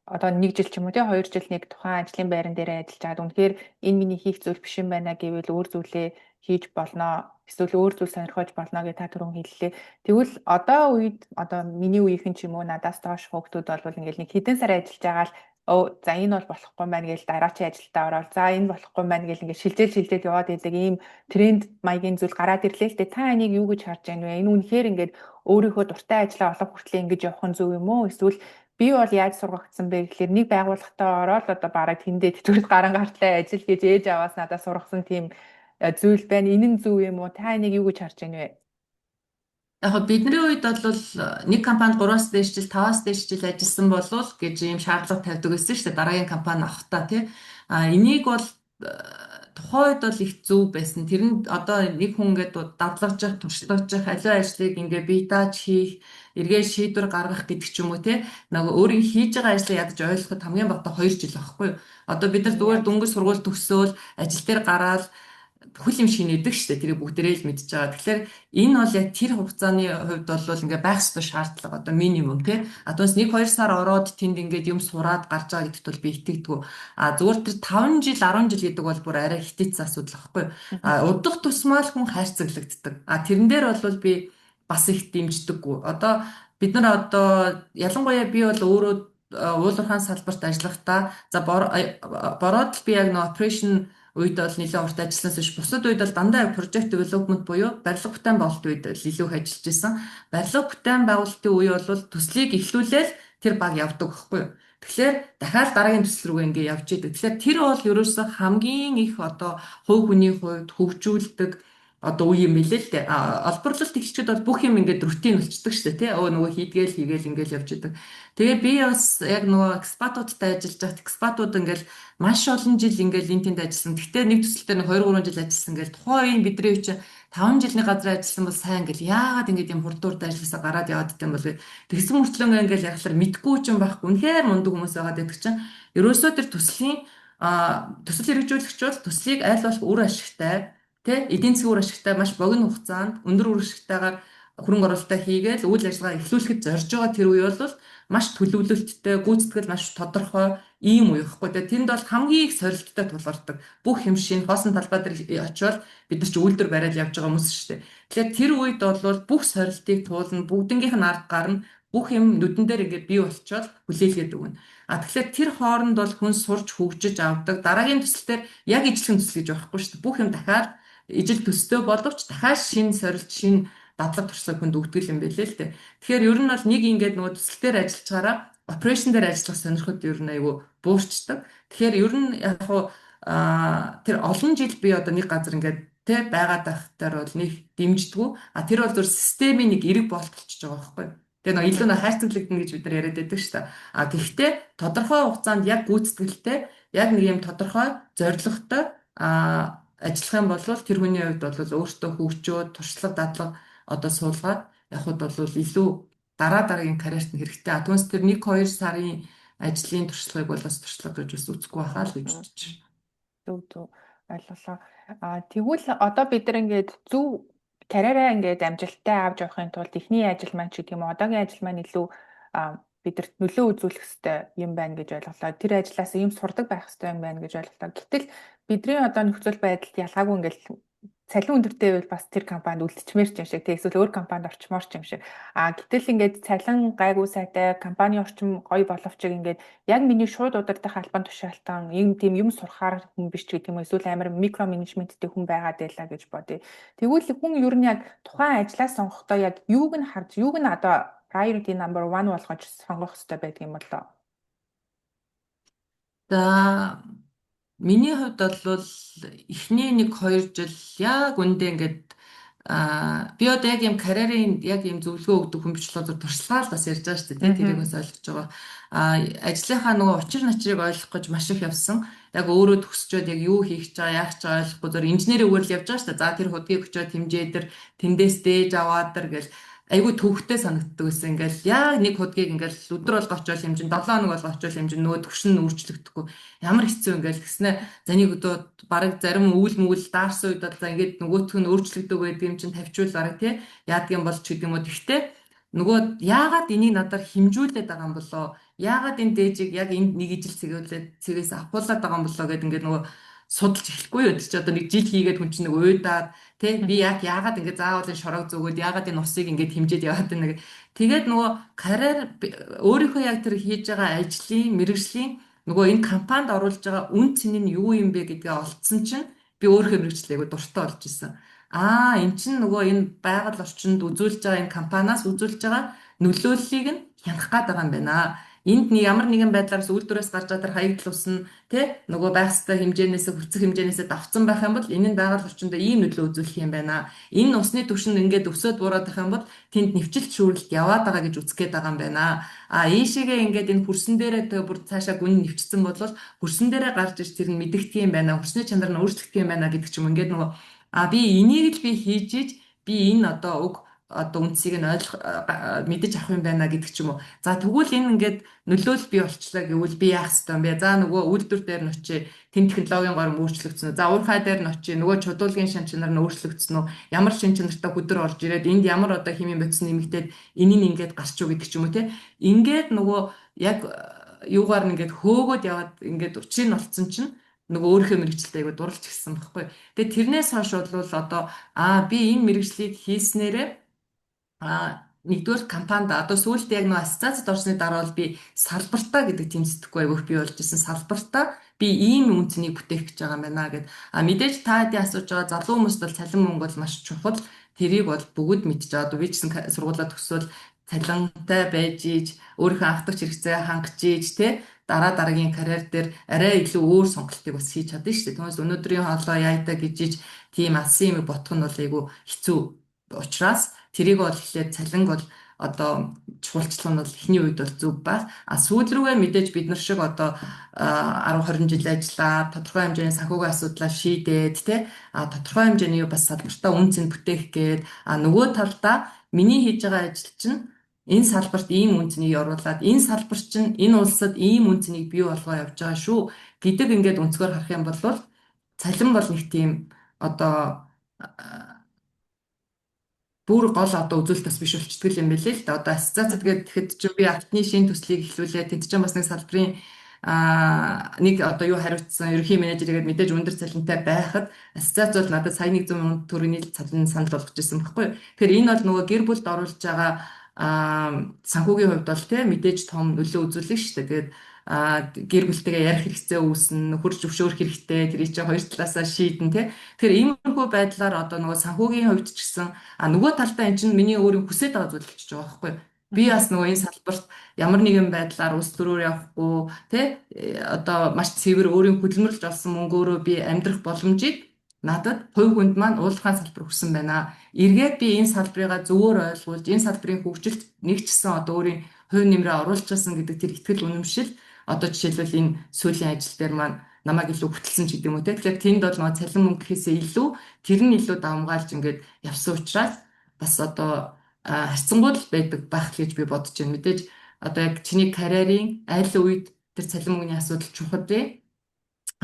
одоо нэг жил ч юм уу тий 2 жил нэг тухайн ажлын байран дээр ажиллаж байгаад үнэхээр энэ миний хийх зүйл биш юм байна гэвэл өөр зүйлээ хийж болно, эсвэл өөр зүйл сонирхож болно гэж та түрүүн хэллээ. Тэгвэл одоо үед одоо миний үеийнхэн ч юм уу надаас доош хүүхдүүд бол ингээд нэг хэдэн сар ажиллаж байгаа л өө за энэ бол болохгүй байна гэж дараачийн ажилдаа ороод за энэ болохгүй байна гэл ингээд шилжээл шилжээл яваад идэг ийм тренд маягийн зүйл гараад ирлээ л дээ. Та энийг юу гэж харж байна вэ? Энэ үнэхээр ингээд өөрийнхөө дуртай ажлаа олох хүртлээр ингэж явах нь зөв юм уу? Эсвэл би бол яаж сургагдсан бэ гэхлээр нэг байгууллагатай ороод одоо бараг тэндээ тэтгэврт гаран гартлаа ажил гэж ээж аваас надад сургасан тийм зүйл байна. Энэ нь зөв юм уу? Та энийг юу гэж харж байна вэ? Яг бидний үед бол нэг компанид 3-аас дээш жил, 5-аас дээш жил ажилласан болвол гэж ийм шаардлага тавьдаг байсан шүү дээ. Дараагийн компани авахдаа тий. А энийг бол тухайн үед бол их зөв байсан. Тэр нь одоо нэг хүн ингээд дадлагжих, туршлагажих, аливаа ажлыг ингээ бие дааж хийх, эргээд шийдвэр гаргах гэдэг ч юм уу тий. Нөгөө өөрийн хийж байгаа ажлыг ядаж ойлгоход хамгийн багадаа 2 жил байхгүй юу? Одоо бид нар зүгээр дөнгөж сургууль төгсөөл ажил дээр гараад бүхэл юм шинэдэг шүү дээ. Тэрийг бүгдээрээ л мэдж байгаа. Тэгэхээр энэ бол яг тэр хугацааны хувьд бол ингээ байх ёстой шаардлага одоо минимум тий. А түүнээс 1 2 сар ороод тэнд ингээд юм сураад гарч байгаа гэдэгт бол би итгэдэггүй. А зүгээр тэр 5 жил 10 жил гэдэг бол бүр арай хитэцсэн асуудал байхгүй юу? А удах тусмаа л хүн хайрцаглагддаг. А тэрэн дээр бол би бас их дэмждэггүй. Одоо бид нар одоо ялангуяа би бол өөрөө Уул уурхайн салбарт ажиллахдаа, за, бороод л би яг нөгөө operation үед бол нэлээд урт ажилласаас биш, бусад үед бол дандаа project development буюу барилга бүтээн байгуулалтын үед л илүү их ажиллаж исэн. Барилга бүтээн байгуулалтын үе бол төслийг эхлүүлээл тэр баг явдаг байхгүй юу? Тэгэхээр дахиад дараагийн төсөл рүүгээ ингээ явж идэг. Тэгэхээр тэр бол ерөөсөө хамгийн их одоо хувь хүний хувьд хөгжүүлдэг одоо үе юм билээ л дээ. Олборлолт эхэлчихэд бол бүх юм ингээд routine болчдөг шүү дээ, тий. Өө, нөгөө хийдгээл хийгээл ингээл явж идэг. Тэгээ би бас яг нөгөө expat уудтай ажиллаж байхад expat ууд ингээл маш олон жил ингээл энэ тэнд ажилласан. Гэхдээ нэг төсөл дээр нэг 2 3 жил ажилласан ингээл тухайн үеийн бидний үе чинь 5 жилийн газар ажилласан бол сайн ингээл яагаад ингээд юм хурд хурд ажилласаа гараад яваад идэм бол вэ? Тэгсэн мөртлөө ингээл яхалар мэдгүй ч юм байхгүй. Үнэхээр мундаг хүмүүс байгаад байдаг чинь ерөөсөө тэр төслийн төсөл хэрэгжүүлэгч бол төслийг аль болох үр ашигтай, тэ, эдийн засгийн үр ашигтай, маш богино хугацаанд өндөр үр ашигтайгаар хөрөнгө оруулалтаа хийгээл үйл ажиллагаа эхлүүлэхэд зорж байгаа тэр үе бол маш төлөвлөлттэй, гүйцэтгэл маш тодорхой ийм үе байхгүй. Тэгээ тэнд бол хамгийн их сорилттой тулгардаг. Бүх юм шин хоосон талбай дээр очивол бид нар чи үйлдвэр бариад явж байгаа хүмүүс шүү дээ. Тэгэхээр тэр үед бол бүх сорилтыг туулна, бүгднгийнх нь ард гарна, бүх юм нүдэн дээр ингээд бий болчоод хүлээлгээд өгнө. А тэгэхээр тэр хооронд бол хүн сурч хөгжиж авдаг. Дараагийн төсөл дээр яг ижилхэн төсөл гэж байхгүй шүү дээ. Бүх юм дахиад ижил төстэй боловч дахиад шинэ сорилт, шинэ дадлага туршлага хүнд өгдөг юм байлээ л дээ. Тэгэхээр ер нь бол нэг ингээд нөгөө төсөл дээр ажиллаж байгаараа operation дээр ажиллах сонирхол ер нь айгүй буурчдаг. Тэгэхээр ер нь яг хуу тэр олон жил би одоо нэг газар ингээд тэ байгаад байхтаар бол нэг дэмждэггүй. А тэр бол зөв системийн нэг эрэг болт болчихж байгаа байхгүй юу? Тэгээ нөгөө илүү нэг хайрцаглагдана гэж бид нар яриад байдаг шүү дээ. А гэхдээ тодорхой хугацаанд яг гүйцэтгэлтэй, яг нэг юм тодорхой зорилготой ажиллах юм бол тэр хүний хувьд бол өөртөө хөгжөөд, туршлага, дадлага одоо суулгаад явхад бол илүү дараа дараагийн карьерт нь хэрэгтэй. А түүнээс тэр 1 2 сарын ажлын туршлагыг бол бас туршлага гэж бас үзэхгүй байхаа л гэж бодож байна. Зөв, зөв, ойлголоо. А тэгвэл одоо бид нар ингээд зөв карьераа ингээд амжилттай авч явахын тулд эхний ажил маань ч гэх юм уу, одоогийн ажил маань илүү бидэрт нөлөө үзүүлэх ёстой юм байна гэж ойлголоо. Тэр ажлаас юм сурдаг байх ёстой юм байна гэж ойлголоо. Гэтэл бидний одоо нөхцөл байдалд ялгаагүй ингээд цалин өндөртэй байвал бас тэр компанид үлдчихмээр ч юм шиг, тэг эсвэл өөр компанид орчмоор ч юм шиг. А гэтэл ингээд цалин гайгүй сайтай, компани орчин гоё боловч ингээд яг миний шууд удирдах албан тушаалтан юм тийм юм сурахаар хүн биш ч гэдэг юм уу, эсвэл амар micro management тэй хүн байгаад байлаа гэж бодъё. Тэгвэл хүн ер нь яг тухайн ажлаа сонгохдоо яг юуг нь харж, юуг нь одоо priority number 1 болгож сонгох хэрэгтэй байдаг юм болоо? За, миний хувьд бол эхний нэг 2 жил яг үндэ ингээд би одоо яг юм карьерийн яг юм зөвлөгөө өгдөг хүн биш болохоор туршлагаа л бас ярьж байгаа шүү дээ, тийм, тэрийг бас ойлгож байгаа. Ажлынхаа нөгөө учир начрыг ойлгох гэж маш их явсан. Яг өөрөө төгсчөөд яг юу хийх гэж байгаа, яах гэж байгаа ойлгохгүй зөв инженерийн үгээр л явж байгаа шүү дээ. За, тэр худгийг өчөөд хэмжээдэр тэндээс дээж аваад дэр гэл айгүй төвхтэй санагддаг байсан. Ингээл яг нэг худгийг ингээл өдөр болго очиод хэмжин, 7 хоног болго очиод хэмжин, нөгөө төвшин нь өөрчлөгдөхгүй. Ямар хэцүү ингээл гэснэ за нэг өдөө бараг зарим үйл мүгэл даарсан үед бол за ингээд нөгөөх нь өөрчлөгдөг байдаг юм чинь тавьчвал бараг тий яадаг юм бол ч гэдэг юм уу. Тэгтээ нөгөө яагаад энийг надаар хэмжүүлээд байгаа юм болоо? Яагаад энэ дээжийг яг энд нэг ижил цэвэрлээд цэгээс авахуулаад байгаа юм болоо гэд ингээд нөгөө судалж эхлэхгүй юу? Тэр чи одоо нэг жил хийгээд хүн чинь нэг уйдаад тий би яг яагаад ингэ заавал энэ шорог зөөгөөд, яагаад энэ усыг ингэ хэмжээд яваад байна гэх. Тэгээд нөгөө карьер өөрийнхөө яг тэр хийж байгаа ажлын мэргэжлийн нөгөө энэ компанид оруулж байгаа үн цэн нь юу юм бэ гэдгээ олцсон чинь би өөрийнхөө мэргэжлээ айгу дуртай болж исэн. Аа, эн чинь нөгөө энэ байгаль орчинд үзүүлж байгаа, энэ компаниас үзүүлж байгаа нөлөөллийг нь хянах гээд байгаа юм байна. Энд нэг ямар нэгэн байдлаар үйлдвэрээс гарч байгаа тэр хаягдал ус нь тий нөгөө байх ёстой хэмжээнээс, хүртэх хэмжээнээс давцсан байх юм бол энэ нь байгаль орчинд ийм нөлөө үзүүлэх юм байна. Энэ усны түвшинд ингээд өсөөд буураад байх юм бол тэнд нэвчилт шүүрэлт яваад байгаа гэж үзэх гээд байгаа юм байна. А ийшээгээ ингээд энэ хөрсөн дээрээ тэгээ бүр цаашаа гүн нэвчсэн бол хөрсөн дээрээ гарч ир тэр нь мэдэгдэх юм байна. Хөрсний чанар нь өөрчлөгдөх юм байна гэдэг ч юм, ингээд нөгөө би энийг л би хийж иж би энэ одоо уг одоо үндсийг нь ойлгох, мэдэж авах юм байна гэдэг ч юм уу. За, тэгвэл энэ ингээд нөлөөлөл бий болчлаа гэвэл би яах ёстой юм бэ? За, нөгөө үйлдвэр дээр нь очие, тэнд технологийн горим өөрчлөгдсөн үү? За, уурхай дээр нь очие, нөгөө чудуулгийн шин чанар нь өөрчлөгдсөн үү? Ямар шин чанартай хүдэр орж ирээд энд ямар одоо химийн бодис нэмэгдээд энэ нь ингээд гарч уу гэдэг ч юм уу, те. Ингээд нөгөө яг юугаар нь ингээд хөөгөөд яваад ингээд учрыг нь олцсон чинь нөгөө өөрийнхөө мэргэжилтэй айгу дурлж гисэн байхгүй. Тэгээ тэрнээс хойш бол одоо би энэ мэргэжлийг хийснээрээ Нэгдүгээр компанид одоо сүүлд яг нөгөө ассоциацид орсны дараа бол би салбартаа гэдэг тийм сэтгхүү айгүйх бий болж исэн. Салбартаа би ийм үнэ цэнийг бүтээх гэж байгаа юм байна гэд. А мэдээж та хэдийн асууж байгаа залуу хүмүүст бол цалин мөнгө бол маш чухал. Тэрийг бол бүгд мэдж байгаа. Одоо би ч гэсэн сургуулаа төгсөөл цалинтай байж иж өөрийнхөө анхдагч хэрэгцээ хангаж иж те дараа дараагийн карьер дээр арай илүү өөр сонголтыг бас хийж чадна шүү дээ. Түүнээс өнөөдрийн хоолой яйда гэж иж тийм алсын юм бодох нь бол айгүй хэцүү учраас тэрийг бол эхлээд цалинг бол одоо чухалчлах нь бол эхний үед бол зөв байх. А сүүл рүүгээ мэдээж бид нар шиг одоо 10 20 жил ажиллаад тодорхой хэмжээний санхүүгийн асуудлаа шийдээд те а тодорхой хэмжээний бас салбартаа үнэ цэн бүтээх гээд а нөгөө талдаа миний хийж байгаа ажил чинь энэ салбарт ийм үнэ цэнийг оруулаад энэ салбар чинь энэ улсад ийм үнэ цэнийг бий болгоо явж байгаа шүү гэдэг ингээд өнцгөр харах юм бол цалин бол нэг тийм одоо бүр гол одоо үзүүлэлт бас биш болчдөг юм билээ л да. Одоо ассоциацид гэхэд чинь би автны шинэ төслийг эхлүүлээ. Тэнд чинь бас нэг салбарын нэг одоо юу хариуцсан ерөнхий менежер гээд мэдээж өндөр цалинтай байхад ассоциац бол надад сая 100 мянган төгрөгийн цалин санал болгож ирсэн байхгүй юу. Тэгэхээр энэ бол нөгөө гэр бүлд оруулж байгаа санхүүгийн хувьд бол те мэдээж том нөлөө үзүүлнэ шүү дээ. Тэгээд гэр бүлтэйгээ ярих хэрэгцээ үүснэ, нөхөр зөвшөөрөх хэрэгтэй, тэрийг чинь хоёр талаасаа шийдэн тий. Тэгэхээр иймэрхүү байдлаар одоо нөгөө санхүүгийн хувьд ч гэсэн нөгөө талдаа эн чинь миний өөрийн хүсэж байгаа зүйл болчихж байгаа байхгүй юу? Би бас нөгөө энэ салбарт ямар нэгэн байдлаар улс төрөөр явахгүй тий одоо маш цэвэр өөрийн хөдөлмөрлөж олсон мөнгөөрөө би амьдрах боломжийг надад хувь хүнд маань уулхаан салбар өгсөн байна. Эргээд би энэ салбарыгаа зөвөр ойлгуулж, энэ салбарын хөгжилт нэг ч гэсэн одоо өөрийн хувь нэмрээ оруулчихсан гэдэг тэр итгэл үнэмшил одоо жишээлбэл энэ сүүлийн ажил дээр маань намайг илүү хөтөлсөн ч гэдэг юм уу те. Тэгэхээр тэнд бол нөгөө цалин мөнгө гэхээсээ илүү тэр нь илүү давамгайлж ингээд явсан учраас бас одоо харьцангуй л байдаг байх л гэж би бодож байна. Мэдээж одоо яг чиний карьерийн аль үед тэр цалин мөнгөний асуудал чухал вэ?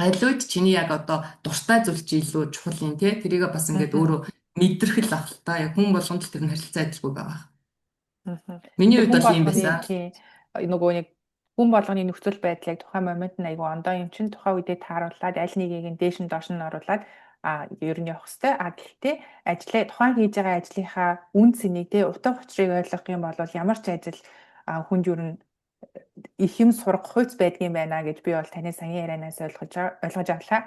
Аль үед чиний яг одоо дуртай зүйл чи илүү чухал юм те. Тэрийг бас ингээд өөрөө мэдрэх л ах л та. Яг хүн болгонд л тэр нь харилцаа адилгүй байгаа. Миний хувьд бол ийм байсан. Нөгөө нэг хүн болгоны нөхцөл байдлыг тухайн момент нь айгүй ондоо юм чинь тухайн үедээ тааруулаад аль нэгийг нь дээш нь доош нь оруулаад ер нь явах хэвээр. А гэхдээ ажлаа тухайн хийж байгаа ажлынхаа үн цэнийг те утга учирыг ойлгох юм бол ямар ч ажил хүнд ер нь их юм сургах үйц байдгийн байна гэж би бол таны саяын ярианаас ойлгож авлаа.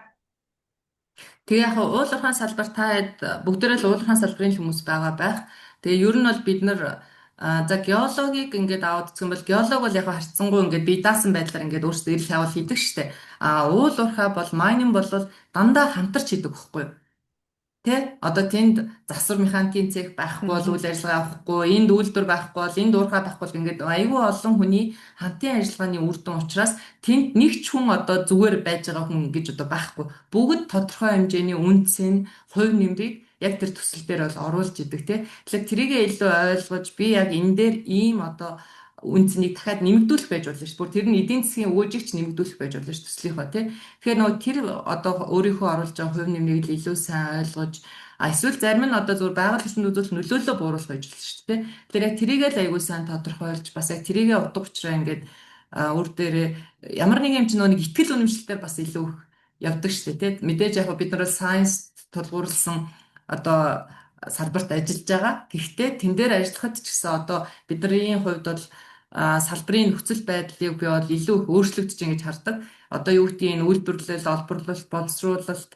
Тэгээ яг уул уурхайн салбар та хэд бүгдээрээ л уул уурхайн салбарын хүмүүс байгаа байх. Тэгээ ер нь бол бид нар за геологийг ингээд аваад үзэх юм бол геолог бол яг харьцангуй ингээд бие даасан байдлаар ингээд өөрсдөө эрэл хавал хийдэг штэ. А уул уурхай бол майнинг бол дандаа хамтарч хийдэг байхгүй юу? Тэ? Одоо тэнд засвар механикийн цех байхгүй бол үйл ажиллагаа авахгүй, энд үйлдвэр байхгүй бол энд уурхай байхгүй бол ингээд айгүй олон хүний хамтын ажиллагааны үр дүн учраас тэнд нэг ч хүн одоо зүгээр байж байгаа хүн гэж одоо байхгүй. Бүгд тодорхой хэмжээний үнэ цэн, хувь нэмрийг яг тэр төсөл дээр бол оруулж идэг тий. Тэгэхээр тэрийгээ илүү ойлгож би яг энэ дээр ийм одоо үн цэнийг дахиад нэмэгдүүлэх байж болно шүү. Бүр тэр нь эдийн засгийн өгөөжийг ч нэмэгдүүлэх байж болно шүү төслийнхөө тий. Тэгэхээр нөгөө тэр одоо өөрийнхөө оруулж байгаа хувь нэмрийг л илүү сайн ойлгож эсвэл зарим нь одоо зүгээр байгаль орчинд үзүүлэх нөлөөллөө бууруулах байж болно шүү дээ. Тэгэхээр яг тэрийгээ л аягүй сайн тодорхойлж бас яг тэрийгээ утга учираа ингээд үр дээрээ ямар нэг юм чинь нөгөө нэг итгэл үнэмшилтээр бас илүү их явдаг шүү дээ тий. Мэдээж яг бид нар бол science тулгуурласан одоо салбарт ажиллаж байгаа. Гэхдээ тэн дээр ажиллахад ч гэсэн одоо бидний хувьд бол салбарын нөхцөл байдлыг би бол илүү их өөрчлөгдөж ингэж хардаг. Одоо юу гэдгийг энэ үйлдвэрлэл, олборлолт, боловсруулалт,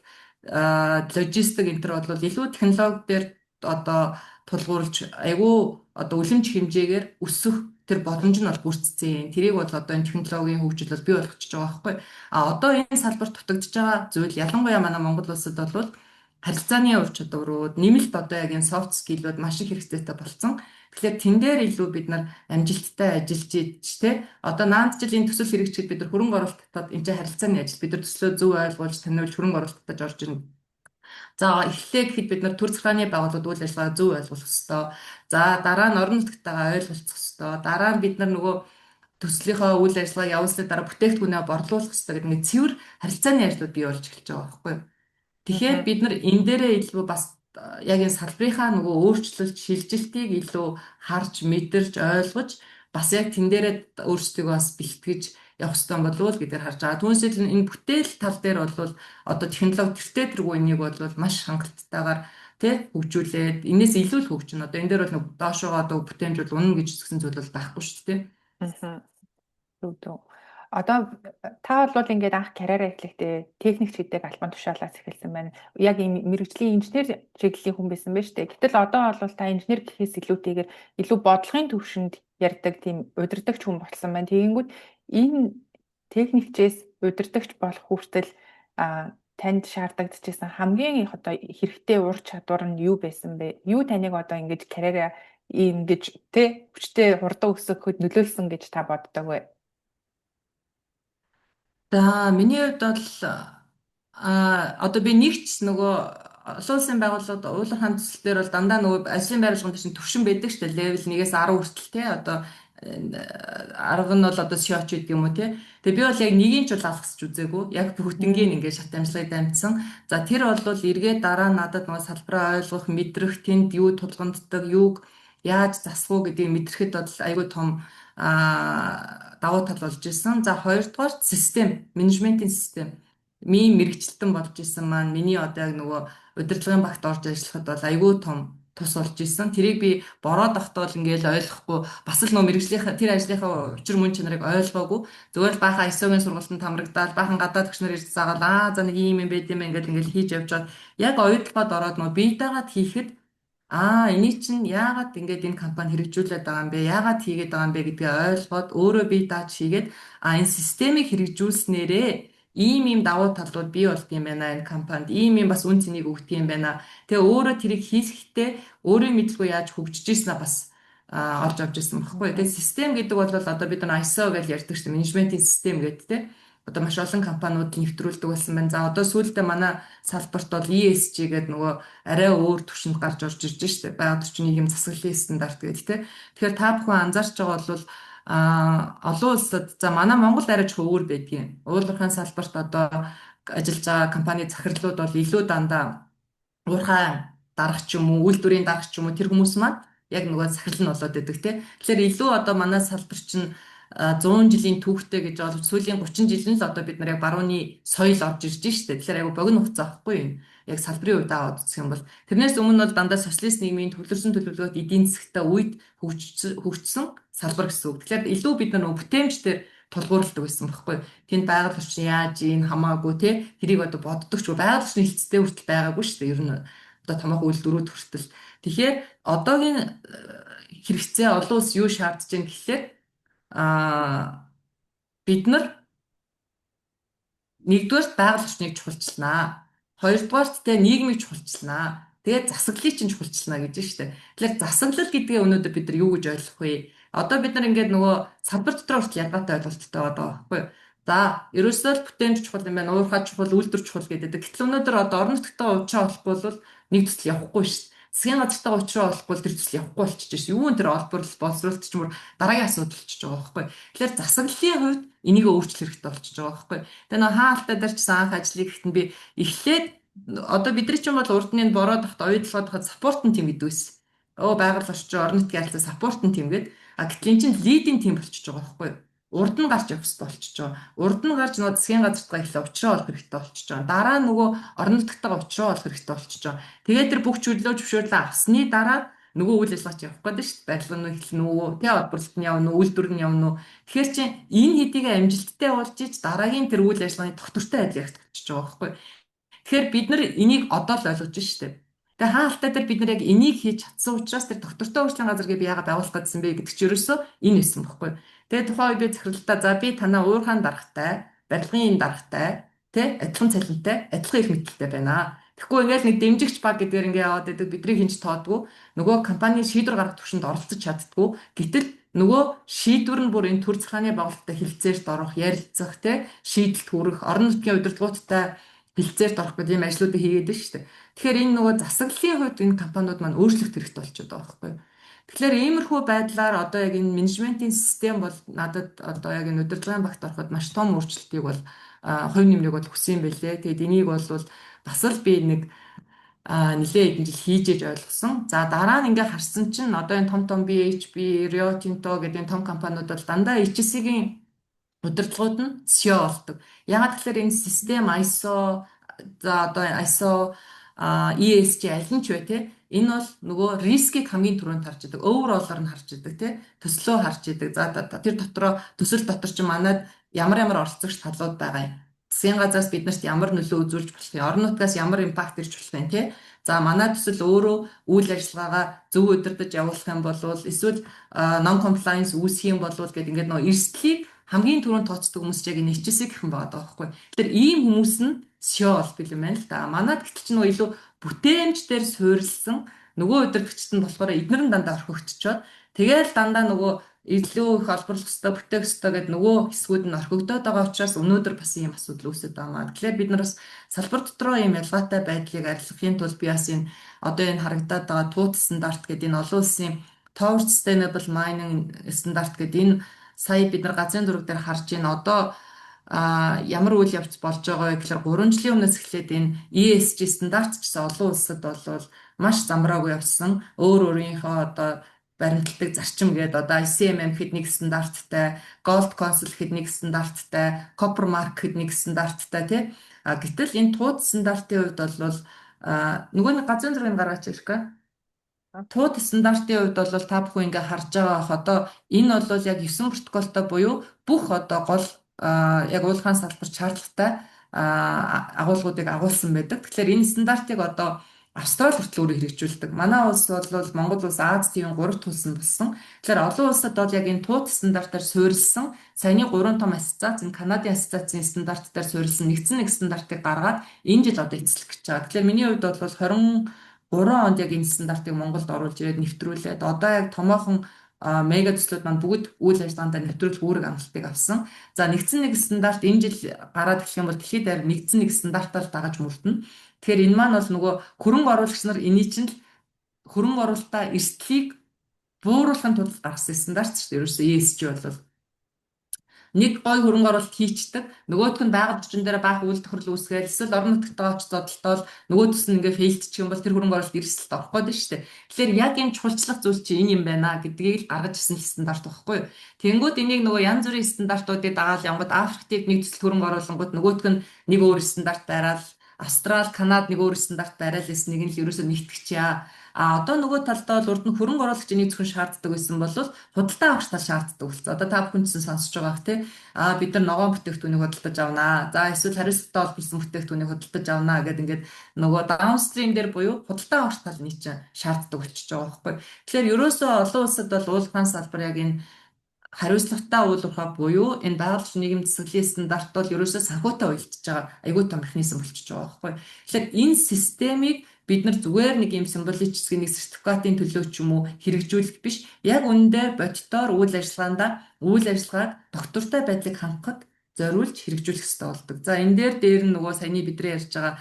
логистик энэ төр бол илүү технологи дээр одоо тулгуурлаж айгүй одоо үлэмж хэмжээгээр өсөх тэр боломж нь бол бүрдсэн. Тэрийг бол одоо энэ технологийн хөгжил бол бий болгочихж байгаа байхгүй. А одоо энэ салбарт дутагдж байгаа зүйл ялангуяа манай Монгол улсад бол харилцааны ур чадварууд, нэмэлт одоо яг энэ soft skill-үүд маш их хэрэгцээтэй болсон. Тэгэхээр тэн дээр илүү бид нар амжилттай ажиллаж ийж те одоо наанд жил энэ төсөл хэрэгжихэд бид нар хөрөнгө оруулалт татаад энэ чинь харилцааны ажил бид нар төслөө зөв ойлгуулж таниулж хөрөнгө оруулалт татаж орж ирнэ. За эхлээ гэхэд бид нар төр захиргааны байгууллагад үйл ажиллагаа зөв ойлгох ёстой. За дараа нь орон нутгтайгаа ойлголцох ёстой. Дараа нь бид нар нөгөө төслийнхөө үйл ажиллагаа явуулсны дараа бүтээгдэхүүнээ борлуулах ёстой гэдэг нэг цэвэр харилцааны ажлууд бий болж эхэлж байгаа байхгүй юу? Тэгэхээр бид нар энэ дээрээ илүү бас яг энэ салбарынхаа нөгөө өөрчлөлт, шилжилтийг илүү харж, мэдэрч, ойлгож бас яг тэн дээрээ өөрсдийгөө бас бэлтгэж явах ёстой болов уу гэдгээр харж байгаа. Түүнээс энэ бүтээл тал дээр бол одоо технологи тэртээ тэргүй энийг бол маш хангалттайгаар Тэ, хөгжүүлээд энээс илүү л хөгжинө. Одоо энэ дээр бол нэг доошоогоо одоо бүтээмж бол унана гэж үзсэн зүйл бол байхгүй шүү дээ. Зөв зөв. Одоо та бол ингээд анх карьераа эхлэхдээ техникч гэдэг албан тушаалаас эхэлсэн байна. Яг ийм мэргэжлийн инженер чиглэлийн хүн байсан байна шүү дээ. Гэтэл одоо бол та инженер гэхээс илүүтэйгээр илүү бодлогын төвшөнд ярьдаг тийм удирдагч хүн болсон байна. Тэгэнгүүт энэ техникчээс удирдагч болох хүртэл танд шаардагдчихсан хамгийн их одоо хэрэгтэй ур чадвар нь юу байсан бэ? Юу таныг одоо ингэж карьераа ийм гэж тэ хүчтэй хурдан өсгөхөд нөлөөлсөн гэж та боддог вэ? За, миний хувьд бол одоо би нэгч нөгөө олон улсын байгууллагууд уулын хаан төсөл дээр бол дандаа нөгөө ажлын байр болгонд чинь төвшин байдаг шүү дээ. Level 1-ээс 10 хүртэл те, одоо 10 нь бол одоо CEO ч гэдэг юм уу те. Тэгээ би бол яг нэгийг ч бол алгасч үзээгүй. Яг бүгднгийн ингээд шат амжилтыг дамжсан. За, тэр бол эргээд дараа надад нөгөө салбараа ойлгох, мэдрэх, тэнд юу тулгамддаг, юуг яаж засах уу гэдгийг мэдрэхэд бол айгүй том давуу тал болж исэн. За, хоёрдугаар систем, менежментийн систем. Миний мэргэжилтэн болж исэн маань миний одоо яг нөгөө удирдлагын багт орж ажиллахад бол айгүй том тус болж исэн. Тэрийг би бороод ахтаа бол ингээл ойлгохгүй, бас л нөгөө мэргэжлийнхаа тэр ажлынхаа учир мөн чанарыг ойлгоогүй. Зүгээр л баахан ISO-гийн сургалтанд хамрагдаал, баахан гадаад төгшнөр ирж заагаал, аа за, нэг ийм юм байд юм, ингээл ингээл хийж явж чад яг оюутлогод ороод нөгөө бие даагаад хийхэд аа, энийг чинь яагаад ингэж энэ компани хэрэгжүүлээд байгаа юм бэ? Яагаад хийгээд байгаа юм бэ гэдгээ ойлгоод өөрөө бие дааж хийгээд, аа, энэ системийг хэрэгжүүлснээрээ ийм ийм давуу талууд бий болд юм байна, энэ компанид ийм ийм бас үн цэнийг өгдөг юм байна. Тэгээ өөрөө тэрийг хийхдээ өөрийн мэдлгүй яаж хөгжиж ирсэн бас олж авч ирсэн багхгүй. Тэгээ систем гэдэг бол одоо бид нар ISO гэж ярьдаг шүү дээ. Менежментийн систем гэдэг те, одоо маш олон компаниуд нэвтрүүлдэг болсон байна. За, одоо сүүлдээ манай салбарт бол ESG гэдэг нөгөө арай өөр түвшинд гарч орж ирж штэ. Байгаль орчин, нийгэм, засаглалын стандарт гэдэг те. Тэгэхээр та бүхэн анзаарч байгаа бол олон улсад, за, манай Монгол арай ч өөр байдгийн. Уул уурхайн салбарт одоо ажиллаж байгаа компани захирлууд бол илүү дандаа уурхай дарах ч юм уу, үйлдвэрийн дарах ч юм уу, тэр хүмүүс маань яг нөгөө захирал нь болоод байдаг те. Тэгэхээр илүү одоо манай салбар чинь 100 жилийн түүхтэй гэж болж, сүүлийн 30 жил нь л одоо бид нар яг барууны соёл орж ирж штэ. Тэгэхээр айгу богино хугацаа байхгүй юм. Яг салбарын хувьд аваад үзэх юм бол тэрнээс өмнө бол дандаа социалист нийгмийн төвлөрсөн төлөвлөгөөт эдийн засгтай үед хөгжсөн салбар гэсэн үг. Тэгэхээр илүү бид нар нөгөө бүтээмж дээр тулгуурладаг байсан байхгүй. Тэнд байгаль орчин яаж ийн хамаагүй те, тэрийг одоо боддог ч байгаль орчны хэлцтэй хүртэл байгаагүй шүү дээ. Ер нь одоо томоохон үйлдвэрүүд хүртэл. Тэгэхээр одоогийн хэрэгцээ, олон улс юу шаардж байна гэхлээр бид нар нэгдүгээрт байгаль орчныг чухалчилнаа. Хоёрдугаарт те нийгмийг чухалчилнаа. Тэгээд засаглалыг чинь чухалчилнаа гэж байна шүү дээ. Тэгэхээр засаглал гэдгээ өнөөдөр бид нар юу гэж ойлгох вэ? Одоо бид нар ингээд нөгөө салбар дотор хүртэл ялгаатай ойлголттой байгаа байхгүй юу? За, ерөөсөө л бүтээмж чухал юм байна, уурхай чухал, үйлдвэр чухал гэдэг. Гэтэл өнөөдөр одоо орон нутгтаа уучраа олохгүй бол нэг төсөл явахгүй шүү дээ. Засгийн газартаа уучраа олохгүй бол тэр төсөл явахгүй болчихж шээ. Юу энэ тэр олборлол, боловсруулалт ч юм уу дараагийн асуудал болчихж байгаа байхгүй. Тэгэхээр засаглалын хувьд энийг өөрчлөх хэрэгтэй болчихж байгаа байхгүй. Тэгээ нөө хаалтай дээр ч анх ажлыг гэхтэн би эхлээд одоо бидний чинь бол урд нь бороод тахт оюутлогод тахад supporting team гэдэг байсан. Өө, байгаль орчин, орон нутгийн харилцаа supporting team гэдэг. А гэтэл эн чинь leading team болчихж байгаа байхгүй юу? Урд нь гарч явах хэрэгтэй болчихж байгаа. Урд нь гарч нөгөө засгийн газартаа эхлээ уучраа олох хэрэгтэй болчихж байгаа. Дараа нь нөгөө орон нутгтайгаа уучраа олох хэрэгтэй болчихж байгаа. Тэгээд тэр бүх чөлөө зөвшөөрлөө авсны дараа нөгөө үйл ажиллагаа чи явах гэдэг шүү дээ. Барилга нь эхэлнэ үү, тэ, олборлолт нь явна уу, үйлдвэр нь явна уу. Тэгэхээр чи энэ хэдийг амжилттай болж ич дараагийн тэр үйл ажиллагааны тогтвортой байдал яригдчихэж байгаа байхгүй. Тэгэхээр бид нар энийг одоо л ойлгож штэ. Тэгээ хаалтай дээр бид нар яг энийг хийж чадсан учраас тэр тогтвортой хөгжлийн газар гэж би яагаад байгуулах гэдсэн бэ гэдэг чинь ерөөсөө энэ байсан бохгүй. Тэгээ тухайн үе би захиралдаа, за, би танаа уурхаан даргатай, барилгын энэ даргатай, тэ, адилхан цалинтай, адилхан эрх мэдэлтэй байна. Тэгэхгүй ингээл нэг дэмжигч баг гэдгээр ингээ яваад байдаг, бидний хинж тоодгүй, нөгөө компани шийдвэр гаргах түвшинд оролцож чаддгүй. Гэтэл нөгөө шийдвэр нь бүр энэ төр захааны байгууллагатай хэлцээрт орох, ярилцах, тэ, шийдэлт хүрэх, орон нутгийн удирдлагуудтай хэлцээрт орох гэдэг ийм ажлуудыг хийгээд байна шүү дээ. Тэгэхээр энэ нөгөө засаглалын хувьд энэ компаниуд маань өөрчлөлт хэрэгтэй болчиход байгаа байхгүй юу? Тэгэхээр иймэрхүү байдлаар одоо яг энэ менежментийн систем бол надад одоо яг энэ удирдлагын багт ороход маш том өөрчлөлтийг бол, хувь нэмрийг бол хүссэн юм байлээ. Тэгээд энийг бол бас л би нэг нэлээд хэдэн жил хийж ээж ойлгосон. За, дараа нь ингээ харсан чинь одоо энэ том том BHP, Rio Tinto гэдэг энэ том компаниуд бол дандаа HSE-ийн удирдлагууд нь CEO болдог. Ягаад гэхээр энэ систем ISO, за, одоо ISO ESG аль нь ч вэ те, энэ бол нөгөө risk ийг хамгийн түрүүнд харж идэг, overall-оор нь харж идэг те, төслөө харж идэг. За, тэр дотроо, төсөл дотор чинь манад ямар ямар оролцогч талууд байгаа юм. Засгийн газраас биднэрт ямар нөлөө үзүүлж болох юм, орон нутгаас ямар impact ирж болох юм те. За, манай төсөл өөрөө үйл ажиллагаагаа зөв удирдах явуулах юм бол эсвэл non compliance үүсэх юм бол гэдэг, ингээд нөгөө эрсдлийг хамгийн түрүүнд тооцдог хүмүүс ч яг энэ HSE гэх юм байгаа байхгүй. Тэгэхээр ийм хүмүүс нь CEO болдог юм байна л да. Манад гэтэл чинь нөгөө илүү бүтээмж дээр суурилсан нөгөө удирдагчид нь болохоор эднэр нь дандаа орхигдчиход, тэгэл дандаа нөгөө илүү их олборлох ёстой, бүтээх ёстой гэдэг нөгөө хэсгүүд нь орхигдоод байгаа учраас өнөөдөр бас ийм асуудал үүсэт байгаа маа. Тэгэхээр бид нар бас салбар дотроо ийм ялгаатай байдлыг арилгахын тулд би бас энэ одоо энэ харагдаад байгаа ТУТ стандарт гэдэг, энэ олон улсын Towards Sustainable Mining стандарт гэдэг, энэ сая бид нар газрын зураг дээр харж байна. Одоо ямар үйл явц болж байгаа вэ гэхээр 3 жилийн өмнөөс эхлээд энэ ESG стандарт ч гэсэн олон улсад бол маш замраагүй явсан. Өөр өөрийнхөө одоо баримталдаг зарчим гээд одоо ICMM гэхэд нэг стандарттай, Gold Council гэхэд нэг стандарттай, Copper Mark гэхэд нэг стандарттай, тий. А гэтэл энэ ТУТ стандартын хувьд бол нөгөө нэг газрын зургийг гаргаач ирэх. ТУТ стандартын хувьд бол та бүхэн ингээ харж байгаа бах, одоо энэ бол яг 9 протоколтой буюу бүх одоо гол яг уул уурхайн салбар шаардлагатай агуулгуудыг агуулсан байдаг. Тэгэхээр энэ стандартыг одоо Австрали хүртэл өөрөө хэрэгжүүлдэг. Манай улс бол, Монгол улс Ази тивийн 3 дахь улс нь болсон. Тэгэхээр олон улсад бол яг энэ ТУТ стандартаар суурилсан саяны 3 том ассоциац, энэ Канадын ассоциацийн стандарт дээр суурилсан нэгдсэн нэг стандартыг гаргаад энэ жил одоо эцэслэх гэж байгаа. Тэгэхээр миний хувьд бол 23 онд яг энэ стандартыг Монголд оруулж ирээд нэвтрүүлээд, одоо яг томоохон мега төслүүд маань бүгд үйл ажиллагаанд нэвтрүүлэх үүрэг амлалтыг авсан. За, нэгдсэн нэг стандарт энэ жил гараад эхлэх юм бол дэлхийд даяар нэгдсэн нэг стандартаар дагаж мөрдөнө. Тэгэхээр энэ маань бол нөгөө хөрөнгө оруулагч нар эний чинь л хөрөнгө оруулалтаа эрсдлийг бууруулахын тулд гаргасан стандарт шүү дээ. Ерөөсөө ESG бол нэг гой хөрөнгө оруулалт хийчдэг. Нөгөөх нь байгаль орчин дээр баах үйл тохирол үүсгээл, эсвэл орон нутгтайгаа очиж зодолтоол нөгөөдөөс нь ингээ fail дчих юм бол тэр хөрөнгө оруулалт эрсдэлд орох гээд шүү дээ. Тэгэхээр яг энэ чухалчлах зүйл чинь энэ юм байна гэдгийг л гаргаж ирсэн стандарт байхгүй юу? Тэнгүүд энийг нөгөө янз бүрийн стандартуудыг дагаал явгод Африкт нэг төсөл хөрөнгө оруулангууд нөгөөх нь нэг өөр стандарт бариад, Австрал, Канад нэг өөр стандарт бариад байсан, нэг нь л ерөөсөө нэгтгэжээ. А одоо нөгөө талдаа бол урд нь хөрөнгө оруулагч энийг зөвхөн шаарддаг байсан бол худалдаа авагч тал шаарддаг болсон. Одоо та бүхэн ч сонсож байгаа бах, тий. А бид нар ногоон бүтээгдэхүүнийг худалдаж авнаа. За, эсвэл хариуцлагатай холбогдсон бүтээгдэхүүнийг худалдаж авнаа гэдэг, ингээд нөгөө downstream дээр буюу худалдаа авагч тал нэг чинь шаарддаг болчихж байгаа байхгүй. Тэгэхээр ерөөсөө олон улсад бол уул уурхайн салбар яг энэ хариуцлагатай уул уурхай буюу энэ байгаль нийгэм засаглалын стандарт бол ерөөсөө санхүүтэй уялдаж байгаа айгүй том механизм болчихж байгаа байхгүй. Тэгэхээр энэ системийг бид нар зүгээр нэг юм символический нэг сертификатын төлөө ч юм уу хэрэгжүүлэх биш. Яг үнэндээ бодитоор үйл ажиллагаандаа үйл ажиллагааг доктортой байдлыг хангахад зориулж хэрэгжүүлэх хэрэгтэй болдог. За, энэ дээр дээр нь нөгөө саяны бидний ярьж байгаа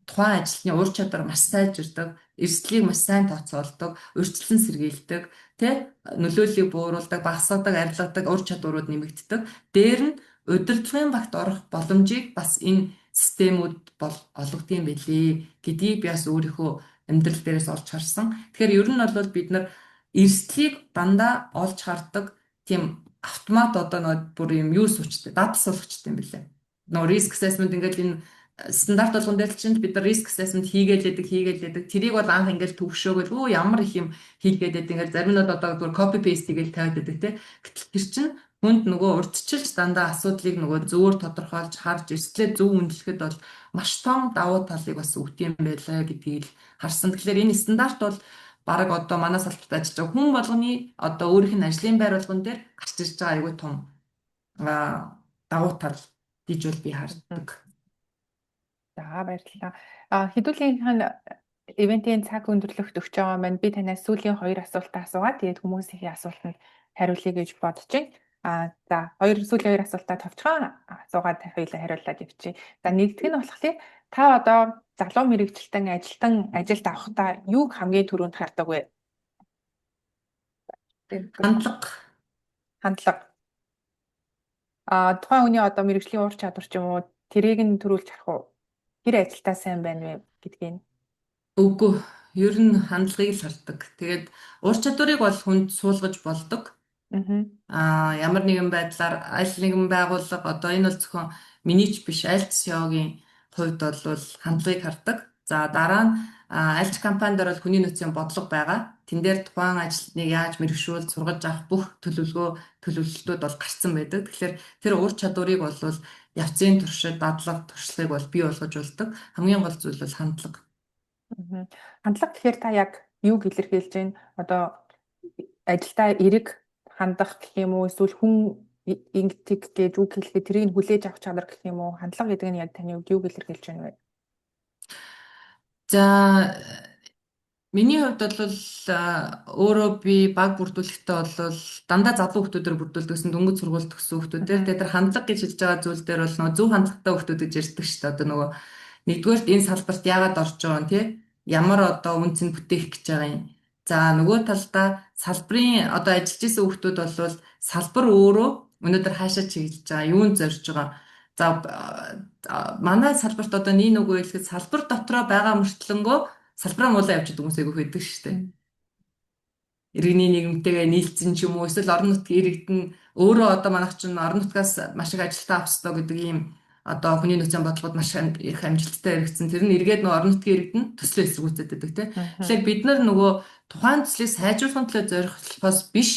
тухайн ажилтны ур чадвар маш сайжирдаг, эрсдлийг маш сайн тооцоолдог, урьдчилан сэргийлдэг, тэ, нөлөөллийг бууруулдаг, багасгадаг, арилгадаг ур чадварууд нэмэгддэг. Дээр нь удирдлагын багт орох боломжийг бас энэ системүүд бол олгодог юм билээ гэдгийг би бас өөрийнхөө амьдрал дээрээс олж харсан. Тэгэхээр ер нь бол бид нар эрсдлийг дандаа олж хардаг тийм автомат одоо нөгөө бүр юм юу суучтай, дадал суулгачтай юм билээ. Нөгөө risk assessment, ингээд энэ стандарт болгон дээр чинь бид нар risk assessment хийгээл байдаг, хийгээл байдаг. Тэрийг бол анх ингээл төвшөөгөл, өө, ямар их юм хийгээд байдаг. Ингээл зарим нь одоо бүр copy paste хийгээл тавиад байдаг, те. Гэтэл тэр чинь хүнд нөгөө урьдчилж дандаа асуудлыг нөгөө зөвөр тодорхойлж харж, эрсдлээ зөв үнэлэхэд бол маш том давуу талыг бас өгдөг юм байлаа гэдгийг л харсан. Тэгэхээр энэ стандарт бол бараг одоо манай салбарт ажиллаж байгаа хүн болгоны одоо өөрийнх нь ажлын байр болгон дээр гарч ирж байгаа айгүй том давуу тал гэж бол би хардаг. За, баярлалаа. Хэдүүлгийнх нь event ийн цаг өндөрлөгт өгч байгаа маань, би танаас сүүлийн хоёр асуултаа асуугаад, тэгээд хүмүүсийн асуултанд хариулъя гэж бодож байна. За, хоёр сүүлийн хоёр асуултаа товчхон асуугаад хоёулаа хариулаад явчих. За, нэгдүг нь болохоор та одоо залуу мэргэжилтэн ажилтан ажилд авахдаа юуг хамгийн түрүүнд хардаг вэ? Хандлага. Хандлага. Тухайн хүний одоо мэргэжлийн ур чадвар ч юм уу, тэрийг нь түрүүлж харах уу? Тэр ажилдаа сайн байна вэ гэдгийг. Үгүй. Ер нь хандлагыг л хардаг. Тэгээд ур чадварыг бол хүнд суулгаж болдог. Ямар нэгэн байдлаар аль нэгэн байгууллага, одоо энэ бол зөвхөн миний ч биш, аль ч CEO-гийн хувьд бол хандлагыг хардаг. За, дараа нь аль ч компани дээр бол хүний нөөцийн бодлого байгаа. Тэн дээр тухайн ажилтныг яаж мэргэшүүл сургаж авах бүх төлөвлөгөө, төлөвлөлтүүд бол гарцсан байдаг. Тэгэхээр тэр ур чадварыг бол явцын туршид, дадлага, туршлагыг бол бий болгож болдог. Хамгийн гол зүйл бол хандлага. Хандлага гэхээр та яг юуг илэрхийлж байна? Одоо ажилдаа эерэг хандах гэх юм уу? Эсвэл хүн ингэдэг гэж үг хэлэхэд тэрийг хүлээж авах чадвар гэх юм уу? Хандлага гэдэг нь яг таны хувьд юуг илэрхийлж байна вэ? За, миний хувьд бол өөрөө би баг бүрдүүлэхдээ бол дандаа залуу хүмүүсээр бүрдүүлдэг, дөнгөж сургууль төгссөн хүмүүсээр. Тэгээд тэр хандлага гэж хэлж байгаа зүйл дээр бол нөгөө зөв хандлагатай хүмүүс гэж ярьдаг шүү дээ. Одоо нөгөө нэгдүгээрт энэ салбарт яагаад орж байгаа юм, тий? Ямар одоо үнэ цэн бүтээх гэж байгаа юм. За, нөгөө талдаа салбарын одоо ажиллаж исэн хүмүүс бол салбар өөрөө өнөөдөр хаашаа чиглэж байгаа, юунд зорж байгаа. За, манай салбарт одоо нэг нөгөө хэлэхэд салбар дотроо байгаа мөртлөнгөө салбараа муулаа явж байгаа хүмүүс айгүйх байдаг шүү дээ. Иргэний нийгэмтэйгээ нийлцэн ч юм уу, эсвэл орон нутгийн иргэд нь өөрөө одоо манайх чинь орон нутгаас маш их ажилтаа авах ёстой гэдэг ийм одоо хүний нөөцийн бодлогод маш их амжилттай хэрэгцсэн. Тэр нь эргээд нөгөө орон нутгийн иргэд нь төслөө эсэргүүцээд байдаг, тийм. Тэгэхээр бид нар нөгөө тухайн төслийг сайжруулахын төлөө зорихлохоос биш,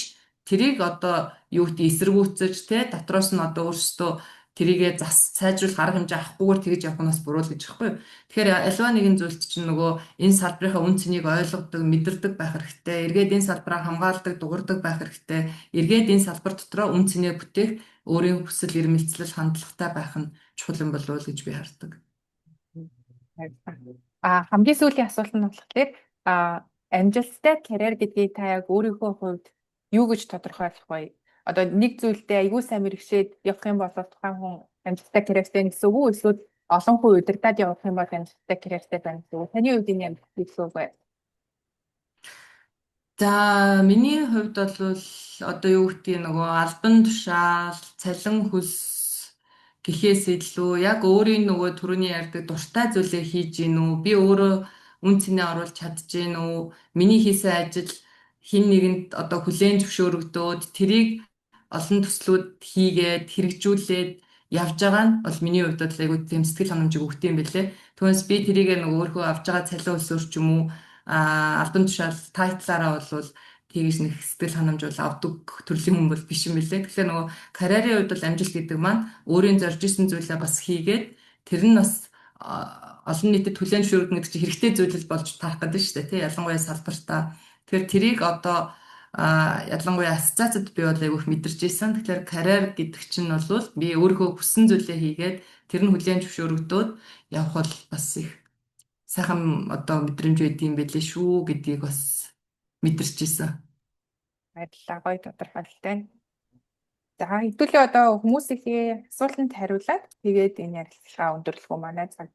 тэрийг одоо юу гэдэг эсэргүүцэж, те, дотроос нь одоо өөрсдөө тэрийгээ зас сайжруулах арга хэмжээ авахгүйгээр тэгж явах нь бас буруу л гэж байхгүй юу. Тэгэхээр аливаа нэгэн зүйлд чинь нөгөө энэ салбарынхаа үнэ цэнийг ойлгодог, мэдэрдэг байх хэрэгтэй. Эргээд энэ салбараа хамгаалдаг, дугуйрдаг байх хэрэгтэй. Эргээд энэ салбар дотроо үнэ цэнээ бүтээх өөрийн хүсэл эрмэлзэл, хандлагатай байх нь чухал юм болов уу гэж би хардаг. А хамгийн сүүлийн асуулт нь болохоор амжилттай карьер гэдгийг та яг өөрийнхөө хувьд юу гэж тодорхойлох вэ? Одоо нэг зүйлдээ айгүй сайн мэргэшээд явах юм бол тухайн хүн амжилттай карьертай гэсэн үг үү? Эсвэл олон хүн удирдаад явах юм бол амжилттай карьертай байна гэсэн үг. Таны хувьд энэ амжилт гэсэн үг вэ? За, миний хувьд бол одоо юу гэдгийг нөгөө албан тушаал, цалин хөлс гэхээс илүү яг өөрийн нөгөө түрүүний ярьдаг дуртай зүйлээ хийж гин үү? Би өөрөө үнэ цэнээ оруулж чадаж гин үү? Миний хийсэн ажил хэн нэгэнд одоо хүлээн зөвшөөрөгдөөд, тэрийг олон төслүүд хийгээд хэрэгжүүлээд явж байгаа нь бол миний хувьд бол айгүй тийм сэтгэл ханамжийг өгдөг юм билээ. Түүнээс би тэрийг нөгөө өөрөө авж байгаа цалин хөлсөөр ч юм уу, албан тушаал title аараа бол тэгж нэг сэтгэл ханамж бол авдаг төрлийн хүн бол биш юм билээ. Тэгэхээр нөгөө карьерийн хувьд бол амжилт гэдэг маань өөрийн зорж исэн зүйлээ бас хийгээд, тэр нь бас олон нийтэд хүлээн зөвшөөрөгдөнө гэдэг чинь хэрэгтэй зүйл болж таарах гэдэг шүү дээ, тий, ялангуяа салбартаа. Тэгэхээр тэрийг одоо ялангуяа ассоциацид би бол айгүйх мэдэрч ирсэн. Тэгэхээр карьер гэдэг чинь бол би өөрийнхөө хүссэн зүйлээ хийгээд, тэр нь хүлээн зөвшөөрөгдөөд явах бол бас их сайхан одоо мэдрэмж байдаг юм билээ шүү гэдгийг бас мэдэрч ирсэн. Баярлалаа, гоё тодорхойлолтой. За, хэдүүлээ одоо хүмүүсийнхээ асуултанд хариулаад, тэгээд энэ ярилцлага өндөрлөх үү, манай цаг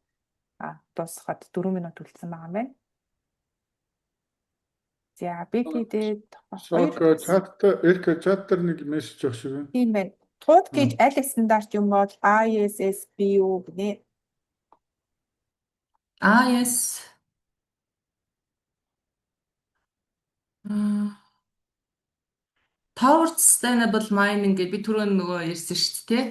дуусахад 4 минут үлдсэн байгаа юм байна. За, би тэгээд Сок чат, Эрка, чат дээр нэг мессеж өгөх шиг байна. Тийм байна. ТУТ гэж аль стандарт юм бол ISSB юу гинэ? IS Towards Sustainable Mining гэж би түрүүн нөгөө ярьсан шүү дээ, тий.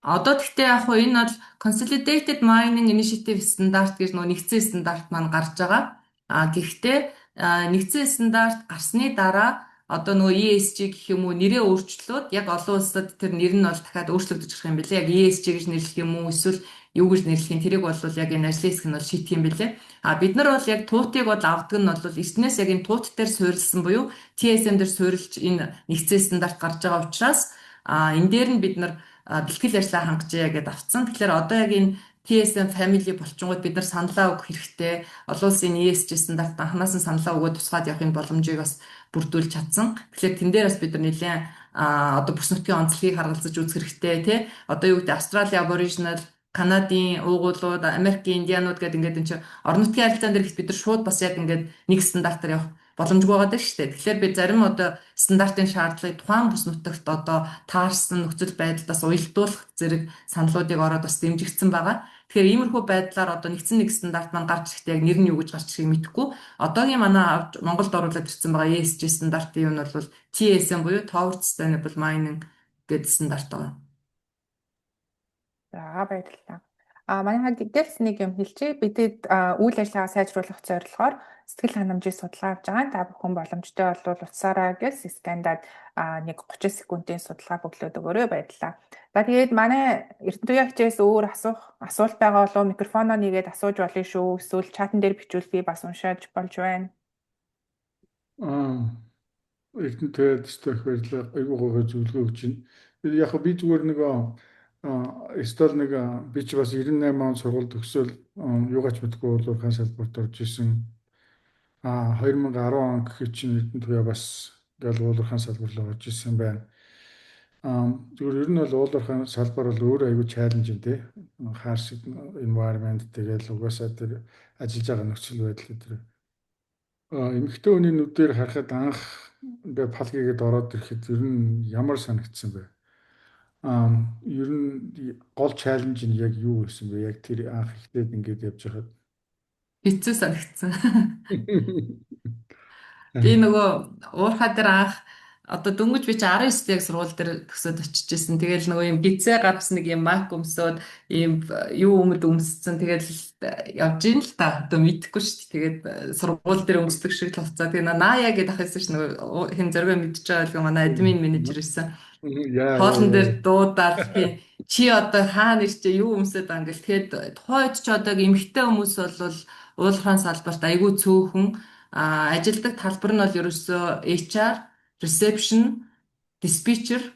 Одоо тэгтээ яг хуу энэ бол Consolidated Mining Initiative стандарт гэж нөгөө нэгдсэн стандарт маань гарч байгаа. А гэхдээ нэгдсэн стандарт гарсны дараа одоо нөгөө ESG гэх юм уу, нэрээ өөрчлөөд, яг олон улсад тэр нэр нь бол дахиад өөрчлөгдөж гарах юм билээ. Яг ESG гэж нэрлэх юм уу, эсвэл юу гэж нэрлэх юм, тэрийг бол яг энэ ажлын хэсэг нь бол шийдэх юм билээ. А бид нар бол яг ТУТ-ыг бол авдаг нь бол эртнээс яг энэ ТУТ дээр суурилсан буюу TSM дээр суурилж энэ нэгдсэн стандарт гарч байгаа учраас энэ дээр нь бид нар бэлтгэл ажлаа хангажээ гэдээ авцсан. Тэгэхээр одоо яг энэ TSM family болчингууд бид нар саналаа өгөх хэрэгтэй. Олон улсын ESG стандарт анханаас нь саналаа өгөөд тусгаад явахын боломжийг бас бүрдүүлж чадсан. Тэгэхээр тэн дээр бас бид нар нэлээд одоо бүс нутгийн онцлогийг харгалзаж үзэх хэрэгтэй, тий. Одоо юу гэдэг, Австрали Aboriginal, Канадын уугуулууд, Америкийн индианууд гэдэг ингээд энэ чинь орон нутгийн харилцаан дээр бид нар шууд бас яг ингээд нэг стандартаар явах боломжгүй байгаа даа шүү дээ. Тэгэхээр би зарим одоо стандартын шаардлагыг тухайн бүс нутагт одоо таарсан нөхцөл байдлаас уялдуулах зэрэг саналуудыг ороод бас дэмжигдсэн байгаа. Тэгэхээр иймэрхүү байдлаар одоо нэгдсэн нэг стандарт маань гарч ирэхдээ яг нэр нь юу гэж гарч ирэхийг мэдэхгүй. Одоогийн манай авч Монголд оруулаад ирсэн байгаа ESG стандартын юу нь бол TSM буюу Towards Sustainable Mining гэдэг стандарт байгаа. За, баярлалаа. А манай гэрс нэг юм хэлчихье. Бидэд үйл ажиллагаа сайжруулах зорилгоор сэтгэл ханамжийн судалгаа авч байгаа. Та бүхэн боломжтой болвол утсаараа гэж scan даад нэг 30 секундын судалгаа бөглөөд өгөөрэй, баярлалаа. За, тэгээд манай Эрдэнэ хичээс өөр асуух асуулт байгаа болов микрофоноо нэгээд асууж болно шүү. Эсвэл чатан дээр бичвэл би бас уншааж болж байна. Эрдэнэ тэгээд их баярлалаа. Айгуу гоё зөвлөгөө өгч байна. Яг би зүгээр нөгөө стол нэг би чи бас 98 он сургууль төгсөөл юугаач мэдгүй уул уурхайн салбарт орж исэн. 2010 он гэхэд чинь Эрдэнэ туяа бас ингээл уул уурхайн салбар руу орж исэн байна. Зүгээр ер нь бол уул уурхайн салбар бол өөрөө айгүй challenge юм тий. Harsh environment, тэгэл угаасаа тэр ажиллаж байгаа нөхцөл байдал тэр. Эмэгтэй хүний нүдээр харахад анх ингээ пал хийгээд ороод ирэхэд ер нь ямар санагдсан бэ? Ер нь гол challenge нь яг юу байсан бэ? Яг тэр анх эхлээд ингээд явж байхад. Хэцүү санагдсан. Би нөгөө уурхай дээр анх одоо дөнгөж би чи 19 яг сургууль дээр төгсөөд очиж исэн. Тэгэл нөгөө юм гизээ гаргасан, нэг юм мак өмсөөд, ийм юу өмд өмссөн. Тэгэл явж ийн л та. Одоо мэдэхгүй шүү дээ. Тэгээд сургууль дээр өмсдөг шиг л хуцаа. Тэгээ Ная гэдэг ах байсан ш нөгөө хэн зориго мэдчихэж байгаа л манай админ менежер байсан. Хоолн дээр дуудаад тий, чи одоо хаана ирчээ, юу өмсөд байгаа ингээл. Тэгээд тухайн үед чи одоо эмэгтэй хүмүүс бол уулхаан салбарт айгүй цөөхөн ажилдаг талбар нь бол ерөөсөө HR, reception, dispatcher,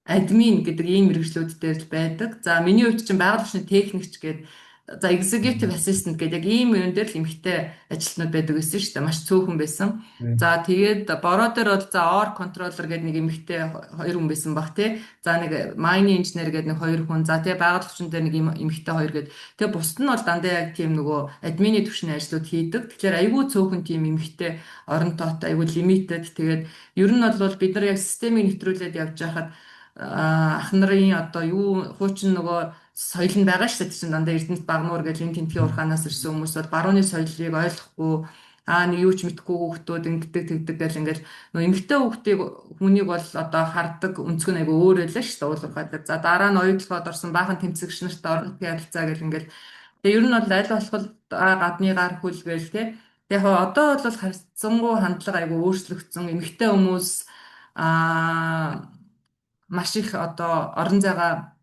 админ гэдэг ийм мэргэжлүүд дээр л байдаг. За, миний хувьд чинь байгаль орчны техникч гэдэг, за, executive assistant гэдэг яг ийм юм дээр л эмэгтэй ажилтнууд байдаг гэсэн шүү дээ. Маш цөөхөн байсан. За, тэгээд бороо дээр бол за ore controller гэдэг нэг эмэгтэй хоёр хүн байсан бах тий. За, нэг mining engineer гэдэг нэг хоёр хүн. За, тэгээ байгаль орчин дээр нэг эмэгтэй хоёр гэдэг. Тэгээ бусд нь бол дандаа яг тийм нөгөө админы түвшний ажлууд хийдэг. Тэгэхээр айгүй цөөхөн тийм эмэгтэй орон тоотой, айгүй limited. Тэгээд ер нь бол бид нар яг системийг нэвтрүүлээд явж байхад ах нарын одоо юу хуучин нөгөө соёл нь байгаа шүү дээ. Чинь дандаа Эрдэнэт Багнуур гэл энэ тентхийн уурхаанаас ирсэн хүмүүс бол барууны соёлыг ойлгохгүй, нэг юу ч мэдэхгүй хүүхдүүд ингэдэг тэгдэг гэл ингээл нөгөө эмэгтэй хүүхдийг хүнийг бол одоо хардаг өнцөг нь айгүй өөр байлаа шүү дээ уул уурхай дээр. За, дараа нь оюутлогод орсон баахан тэмцэгч нарт орон нутгийн харилцаа гэл ингээл тэгээ ер нь бол аль болох гадны гар хүл гээл те. Яг одоо бол харьцангуй хандлага айгүй өөрчлөгдсөн. Эмэгтэй хүмүүс маш их одоо орон зайгаа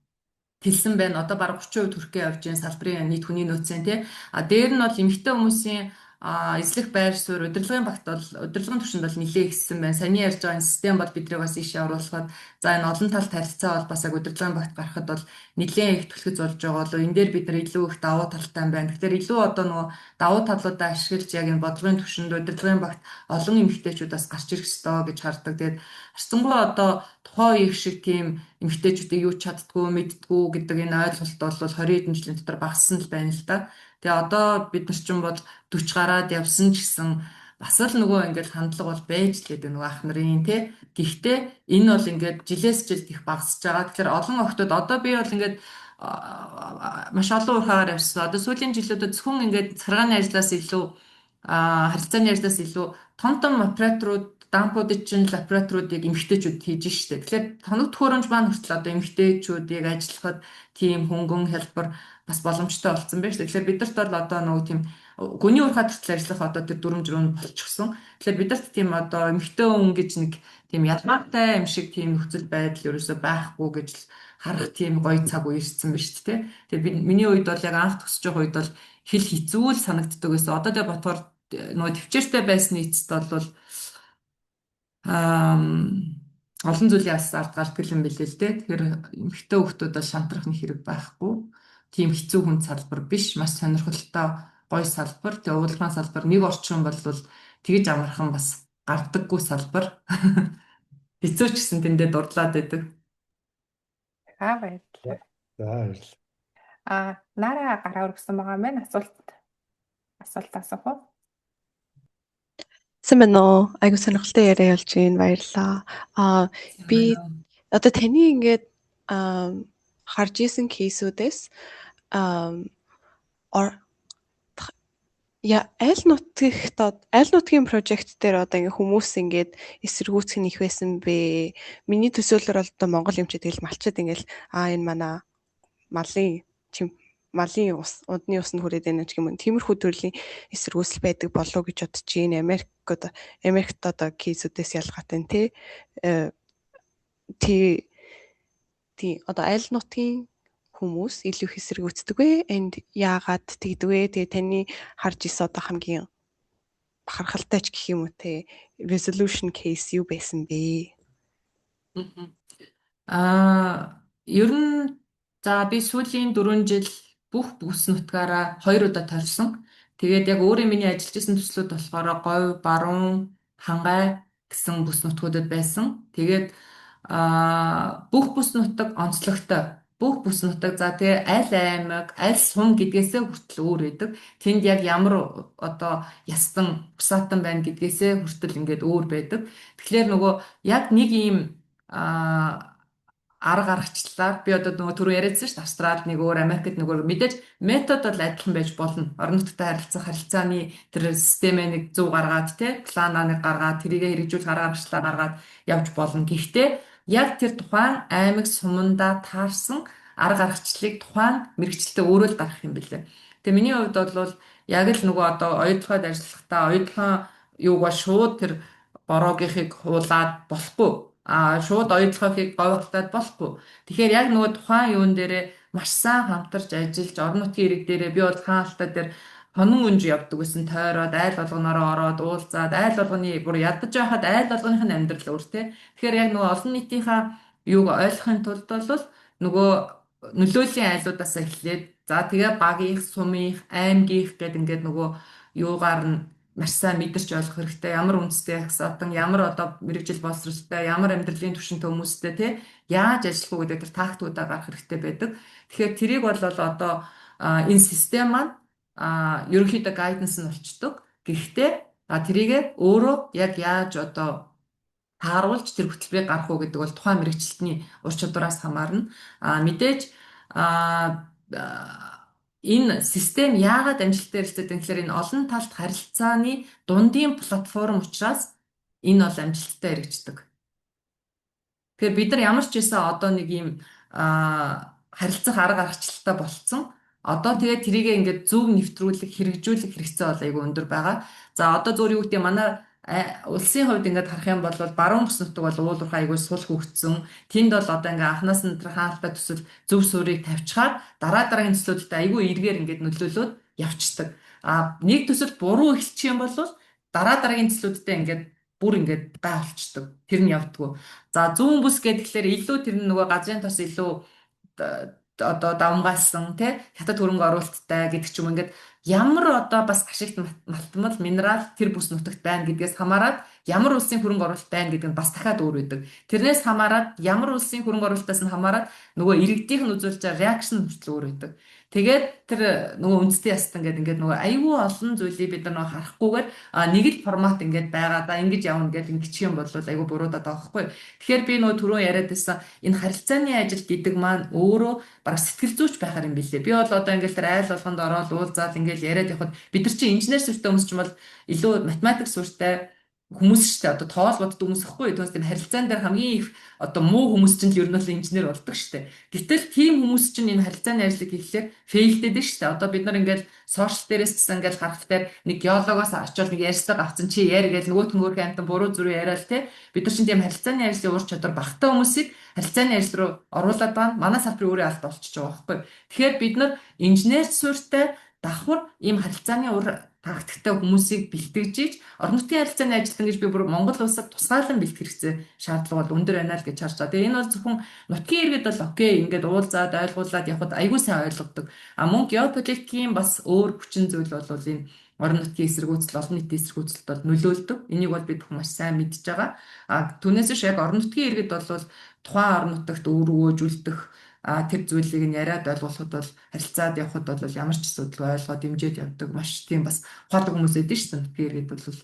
тэлсэн байна. Одоо бараг 30% хүрэхээ явж байна салбарын нийт хүний нөөцийн тий. А дээр нь бол эмэгтэй хүмүүсийн эзлэх байр суурь удирдлагын багт бол, удирдлагын түвшинд бол нэлээд ихсэн байна. Саяны ярьж байгаа энэ систем бол бидрийг бас ийшээ оруулахад, за, энэ олон талт харилцаа бол бас яг удирдлагын багт гарахад бол нэлээд их түлхэц болж байгаа болоо энэ дээр бид нар илүү их давуу талтай байна. Тэгэхээр илүү одоо нөгөө давуу талуудаа ашиглаж яг энэ бодлогын түвшинд, удирдлагын багт олон эмэгтэйчүүд бас гарч ирэх ёстой гэж хардаг. Тэгээд харьцангуй одоо тухайн үеих шиг тийм эмэгтэйчүүдийг юу ч чаддгүй, мэддэггүй гэдэг энэ ойлголт бол 20 хэдэн жилийн дотор багассан л байна л да. Тэгээ одоо бид нар ч юм бол 40 гараад явсан ч гэсэн бас л нөгөө ингээл хандлага бол байж л гэдэг нөгөө ах нарын тий. Гэхдээ энэ бол ингээд жилээс жилд их багасж байгаа. Тэгэхээр олон охтууд одоо би бол ингээд маш олон уурхаагаар явсан. Одоо сүүлийн жилүүдэд зөвхөн ингээд царгааны ажлаас илүү, харилцааны ажлаас илүү том том операторууд, dump уудыг чинь л операторуудыг эмэгтэйчүүд хийж штэ. Тэгэхээр тоног төхөөрөмж маань хүртэл одоо эмэгтэйчүүдийг ажиллахад тийм хөнгөн хялбар бас боломжтой болсон байна шүү. Тэгэхээр бидэрт бол одоо нөгөө тийм гүний уурхай хүртэл ажиллах одоо тэр дүрм журам болчихсон. Тэгэхээр бидэрт тийм одоо эмэгтэй хүн гэж нэг тийм ялгаатай юм шиг тийм нөхцөл байдал ерөөсөө байхгүй гэж л харах тийм гоё цаг үе ирсэн байна шүү дээ. Тэгээ би миний үед бол яг анх төгсөж байгаа үед бол хэл хэцүү л санагддаг байсан. Одоо тэгээ ботхоор нөгөө төвчээртэй байсны эцэст бол олон зүйлийн ас ард гардаг юм билээ л дээ. Тэгэхээр эмэгтэй хүүхдүүд бол шантрах нэг хэрэг байхгүй. Тийм хэцүү хүн салбар биш. Маш сонирхолтой гоё салбар. Тэгээ уулган салбар нэг орчин бол тэгж амархан бас гардаггүй салбар. Хэцүү ч гэсэн тэндээ дурлаад байдаг. За, баярлалаа. За, баярлалаа. Нара гараа өргөсөн байгаа юм байна. Асуулт асуух уу? Сайн байна уу? Айгуу сонирхолтой яриа болж байна. Баярлалаа. Би одоо таны ингээд харж исэн case үүдээс я аль нутагт, аль нутгийн project дээр одоо ингээ хүмүүс ингээд эсэргүүцэх нь их байсан бэ? Миний төсөөллөөр бол одоо Монгол юм чи тэгэл малчид ингээл энэ манай малын чим Малын ус, унтны ус нь хүрээд байна ч юм уу. Тиймэрхүү төрлийн эсэргүүцэл байдаг болов гэж бодож байна. Америкт одоо case үүдээс ялгаатай тий. Тий тий одоо аль нутгийн хүмүүс илүү их эсэргүүцдэг вэ? And яагаад тэгдэг вэ? Тэгээ таны харж исэн одоо хамгийн бахархалтай ч гэх юм уу те, resolution case юу байсан бэ? Ер нь за би сүүлийн 4 жил бүх бүс нутгаараа хоёр удаа тойрсон. Тэгээд яг өөрийн миний ажиллаж исэн төслүүд болохоор Говь, Баруун, Хангай гэсэн бүс нутгуудад байсан. Тэгээд бүх бүс нутаг онцлогтой. Бүх бүс нутаг, за тэгээ аль аймаг, аль сум гэдгээсээ хүртэл өөр байдаг. Тэнд яг ямар одоо ястан бусаатан байна гэдгээсээ хүртэл ингээд өөр байдаг. Тэгэхээр нөгөө яг нэг ийм арга аргачлалаар би одоо нөгөө түрүү яриадсан шүү дээ. Австралид нэг өөр, Америкт нэг өөр, мэдээж метод бол адилхан байж болно. Орон нутгад харилцах харилцааны тэр системээ нэг зөв гаргаад те, планаа нэг гаргаад, тэрийгэ хэрэгжүүлэх арга аргачлалаа гаргаад явж болно. Гэхдээ яг тэр тухайн аймаг сумандаа таарсан арга аргачлалыг тухайн мэргэжилтэн өөрөө л гаргах юм билээ. Тэгээ миний хувьд бол яг л нөгөө одоо оюутлогод ажиллахдаа оюутлогын юугаа шууд тэр бороогийнхыг хуулаад болохгүй, шууд оюутлогыг говьлтаад болохгүй. Тэгэхээр яг нөгөө тухайн юун дээрээ маш сайн хамтарч ажиллаж, орон нутгийн ирэг дээрээ би бол хаан алтай дээр хонон өнж явдаг гэсэн, тойроод айл болгоноороо ороод уулзаад, айл болгоны бүр ядаж байхад айл болгоных нь амьдрал өөр те. Тэгэхээр яг нөгөө олон нийтийнхаа юуг ойлгохын тулд бол нөгөө нөлөөллийн айлуудаас эхлээд, за тэгээ багийнх, сумынх, аймгийнх гэдэг ингээд нөгөө юугаар нь маш сайн мэдэрч ойлгох хэрэгтэй. Ямар үндэстэй ясаатан, ямар одоо мэргэжил боловсролтой, ямар амьдралын түвшинтэй хүмүүстэй тий яаж ажиллах уу гэдэг тэр тактикуудаа гаргах хэрэгтэй байдаг. Тэгэхээр тэрийг бол одоо энэ систем маань ерөнхийдөө guidance нь болчдөг. Гэхдээ тэрийг өөрөө яг яаж одоо тааруулж тэр хөтөлбөрийг гаргах уу гэдэг бол тухайн мэргэжилтний ур чадвараас хамаарна. Мэдээж энэ систем яагаад амжилттай хэрэгждэг гэхээр энэ олон талт харилцааны дундын платформ учраас энэ бол амжилттай хэрэгждэг. Тэгэхээр бид нар ямар ч байсан одоо нэг ийм харилцах арга аргачлалтай болцсон. Одоо тэгээд тэрийгээ ингээд зөв нэвтрүүлэх, хэрэгжүүлэх хэрэгцээ бол айгүй өндөр байгаа. За, одоо зүгээр юу гэдэг, манай улсын хувьд ингээд харах юм бол баруун бүс нутаг бол уул уурхай айгүй сул хөгжсөн. Тэнд бол одоо ингээ анханаас нь тэр хаан алтай төсөл зөв суурийг тавьчихаар дараа дараагийн төслүүдэд айгүй эргээр ингээд нөлөөлөөд явцдаг. А нэг төсөл буруу эхэлчих юм бол дараа дараагийн төслүүдтэй ингээд бүр ингээд гай болчдөг. Тэр нь явдггүй. За, зүүн бүс гэхээр илүү тэр нь нөгөө газрын тос илүү одоо давмгаалсан тий, хятад хөрөнгө оруулалттай гэдэг ч юм, ингээд ямар одоо бас ашигт малтмал минерал тэр бүс нутагт байна гэдгээс хамаарат, ямар улсын хөрөнгө оруулалт байна гэдэг нь бас дахиад өөр байдаг. Тэрнээс хамаарат, ямар улсын хөрөнгө оруулалтаас нь хамаарат нөгөө иргэдийнх нь үзүүлж байгаа reaction хүртэл өөр байдаг. Тэгээд тэр нөгөө үндэсний ястан гэдэг ингээд нөгөө айгүй олон зүйлийг бид нар нөгөө харахгүйгээр нэг л формат ингээд байгаа да, ингэж явна гэж ингэчих юм бол айгүй буруудаад байгаа байхгүй. Тэгэхээр би нөгөө түрүүн яриад байсан энэ харилцааны ажил гэдэг маань өөрөө бараг сэтгэл зүйч байхаар юм билээ. Би бол одоо ингээд тэр айл болгонд ороод уулзаад ингээд яриад явхад бид нар чинь инженер сүртэй хүмүүс ч юм бол илүү математик сүртэй хүмүүс шүү дээ. Одоо тоол боддог хүмүүс ихгүй. Түүнээс тийм харилцаан дээр хамгийн их одоо муу хүмүүс чинь л ер нь бол инженер болдог шүү дээ. Гэтэл тийм хүмүүс чинь энэ харилцааны ажлыг хийхлээр fail дээд шүү дээ. Одоо бид нар ингээл social дээрээс ч гэсэн ингээл харах дээр нэг геологоос очиод нэг ярьцлага авцсан чи яри гээл нөгөөх нь өөрхөн амтан буруу зүрүү яриад те. Бид нар чинь тийм харилцааны ажлын ур чадвар багатай хүмүүсийг харилцааны ажил руу оруулаад байгаа нь манай салбарын өөрийн алдаа болчихж байгаа байхгүй. Тэгэхээр бид нар инженер суурьтай давхар ийм харилцааны ур тактиктай хүмүүсийг бэлтгэж иж орон нутгийн харилцааны ажилтан гэж би бүр Монгол улсад тусгаалan бэлтгэх хэрэгцээ, шаардлага бол өндөр байна л гэж харж байгаа. Тэгээ энэ бол зөвхөн нутгийн иргэд бол okay, ингээд уулзаад ойлгуулад явхад айгүй сайн ойлгодог. А мөн геополитикийн бас өөр хүчин зүйл бол энэ орон нутгийн эсэргүүцэл, олон нийтийн эсэргүүцэлд бол нөлөөлдөг. Энийг бол бид маш сайн мэдж байгаа. А түүнээс биш яг орон нутгийн иргэд бол тухайн орон нутагт үр өгөөж үлдэх тэр зүйлийг нь яриад ойлгуулахад бол, харилцаад явхад бол ямар ч асуудалгүй ойлгоод дэмжиж явдаг. Маш тийм бас ухаалаг хүмүүс эдэн шүү дээ нутгийн иргэд бол.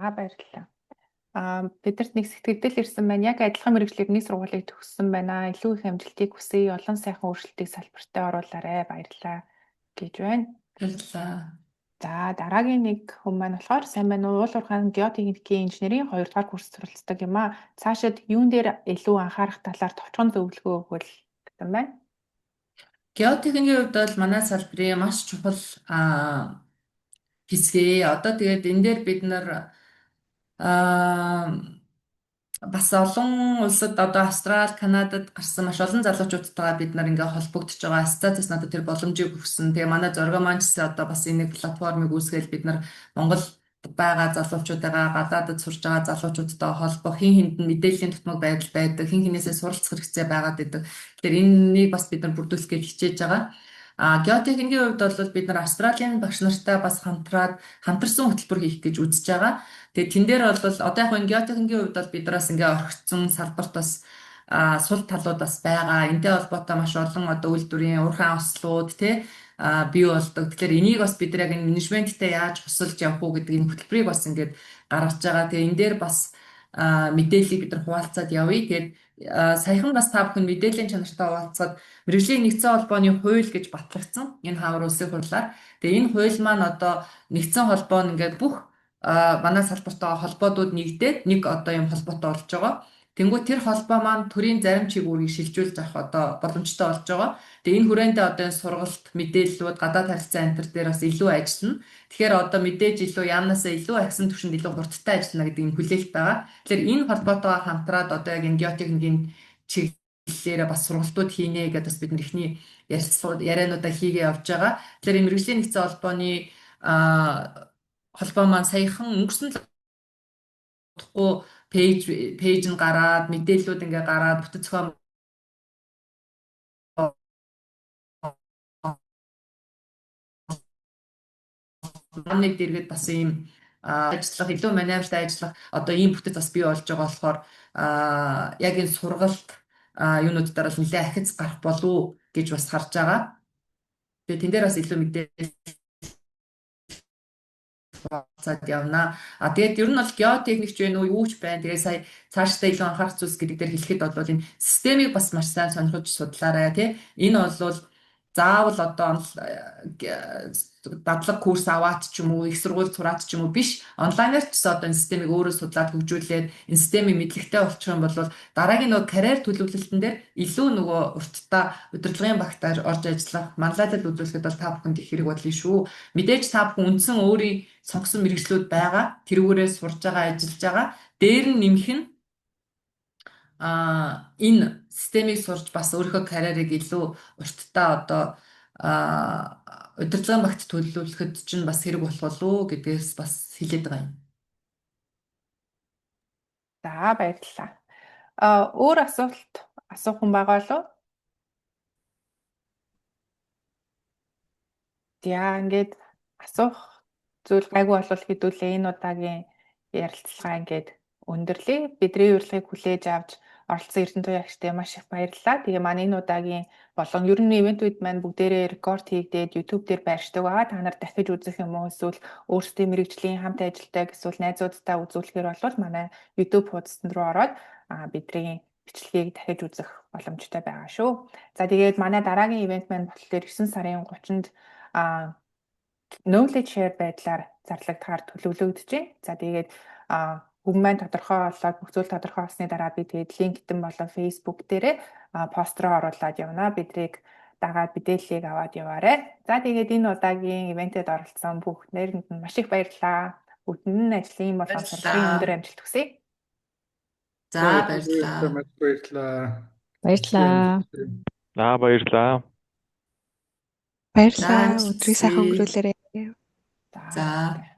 Аа, баярлалаа. Бидэрт нэг сэтгэгдэл ирсэн байна. Яг адилхан мэргэжлээр нэг сургуулийг төгссөн байна. Илүү их амжилтыг хүсье. Олон сайхан өөрчлөлтийг салбартаа оруулаарай. Баярлалаа гэж байна. Баярлалаа. За, дараагийн нэг хүн маань болохоор сайн байна уу? Уул уурхайн геотехникийн инженерийн 2 дугаар курс суралцдаг юм аа. Цаашид юун дээр илүү анхаарах талаар товчхон зөвлөгөө өгвөл гэсэн байна. Геотехникийн хувьд бол манай салбарын маш чухал хэсгээ. Одоо тэгээд энэ дээр бид нар бас олон улсад, одоо Австрали, Канадад гарсан маш олон залуучуудтайгаа бид нар ингээ холбогдож байгаа. Ассоциацаас надад тэр боломжийг өгсөн. Тэгээ манай Зоргоо маань ч гэсэн одоо бас энэ нэг платформыг үүсгээл бид нар Монгол байгаа залуучуудаа, гадаадад сурж байгаа залуучуудтай холбох, хэн хэнд нь мэдээллийн дутмаг байдал байдаг, хэн хэнээсээ суралцах хэрэгцээ байгаад байдаг. Тэгэхээр энэнийг бас бид нар бүрдүүлэх гэж хичээж байгаа. Геотехникийн хувьд бол бид нар Австралийн багш нартай бас хамтраад хамтарсан хөтөлбөр хийх гэж үзэж байгаа. Тэгээ тэн дээр бол одоо яг энэ геотехникийн хувьд бол бид нараас ингээ орхицсон салбарт бас сул талууд бас байгаа. Энтэй холбоотой маш олон одоо үйлдвэрийн уурхайн ослууд тий бий болдог. Тэгэхээр энийг бас бид нар яг энэ менежменттэй яаж хусалж явах уу гэдэг энэ хөтөлбөрийг бас ингээд гаргаж байгаа. Тэгээ энэ дээр бас мэдээллийг бид нар хуваалцаад явъя. Тэгээд саяхан бас та бүхэн мэдээллийн чанартай хуваалцаад мэргэжлийн нэгдсэн холбооны хууль гэж батлагдсан. Энэ хавар улсын хурлаар. Тэгээ энэ хууль маань одоо нэгдсэн холбоо нь ингээд бүх манай салбартаа холбоодууд нэгдээд нэг одоо юм холбоотой болж байгаа. Тэнгүү тэр холбоо маань төрийн зарим чиг үүргийг шилжүүлж авах одоо боломжтой болж байгаа. Тэгээ энэ хүрээндээ одоо энэ сургалт, мэдээллүүд, гадаад харилцаа энэ төр дээр бас илүү ажиллана. Тэгэхээр одоо мэдээж илүү яамнаасаа илүү ахисан түвшинд илүү хурдтай ажиллана гэдэг энэ хүлээлт байгаа. Тэгэхээр энэ холбоотойгоо хамтраад одоо яг энэ геотехникийн чиглэлээрээ бас сургалтууд хийнэ гэдээ бас бид нар эхний ярилцлагууд, яриануудаа хийгээ явж байгаа. Тэгэхээр энэ мэргэжлийн нэгдсэн холбооны холбоо маань саяхан өнгөрсөн удахгүй page нь гараад, мэдээллүүд ингээ гараад, бүтэц зохион нэг дэргэд бас ийм ажиллах, илүү манайвартай ажиллах одоо ийм бүтэц бас бий болж байгаа болохоор яг энэ сургалт юунууд дээр бол нэлээд ахиц гарах болов уу гэж бас харж байгаа. Тэгээ тэн дээр бас илүү мэдээлэл хуваалцаад явна. Тэгээд ер нь бол геотехникч байна уу, юу ч байна. Тэгээд сая цаашдаа илүү анхаарах зүйлс гэдэг дээр хэлэхэд бол энэ системийг бас маш сайн сонирхож судлаарай тий. Энэ бол заавал одоо дадлаг курс аваад ч юм уу, их сургууль сураад ч юм уу биш. Онлайнаар ч гэсэн одоо энэ системийг өөрөө судлаад хөгжүүлээд энэ системийн мэдлэгтэй болчих юм бол дараагийн нөгөө карьер төлөвлөлтөн дээр илүү нөгөө уртдаа удирдлагын багтаар орж ажиллах, манлайлал үзүүлэхэд бол та бүхэнд их хэрэг болно шүү. Мэдээж та бүхэн үндсэн өөрийн сонгосон мэргэжлүүд байгаа. Тэрүүгээрээ сурж байгаа, ажиллаж байгаа. Дээр нь нэмэх нь энэ системийг сурж бас өөрийнхөө карьерийг илүү уртдаа одоо удирдлагын багт төлөвлөхөд чинь бас хэрэг болох болов уу гэдгээс бас хэлээд байгаа юм. За, баярлалаа. Өөр асуулт асуух хүн байгаа болов уу? За, ингээд асуух зүйл гайгүй болвол хэдүүлээ энэ удаагийн ярилцлага ингээд өндөрлөе. Бидний урилгыг хүлээж авч оролцсон Эрдэнэ туяагчтай маш их баярлалаа. Тэгээ манай энэ удаагийн болон ер нь ивентүүд маань бүгдээрээ рекорд хийгдээд YouTube дээр байршдаг байгаа. Та нар дахиж үзэх юм уу, эсвэл өөрсдийн мэргэжлийн хамт ажилтайг эсвэл найзуудтай үзүүлэхээр бол манай YouTube хуудсан руу ороод бидний бичлэгийг дахиж үзэх боломжтой байгаа шүү. За, тэгээд манай дараагийн ивент маань болохоор 9 сарын 30-нд knowledge share байдлаар зарлагдахаар төлөвлөгдөж байна. За, тэгээд хүн маань тодорхой болоод, бүх зүйл тодорхой болсны дараа би тэгээд LinkedIn болон Facebook дээрээ пост руу оруулаад явна. Бидрийг дагаад мэдээллийг аваад яваарай. За, тэгээд энэ удаагийн ивентэд оролцсон бүх нэрэнд нь маш их баярлалаа. Бүгдэнд нь ажлын болон сурлагын өндөр амжилт хүсье. За, баярлалаа. Баярлалаа. Баярлалаа. За, баярлалаа. Баярлалаа. Өдрийг сайхан өнгөрүүлээрэй. За.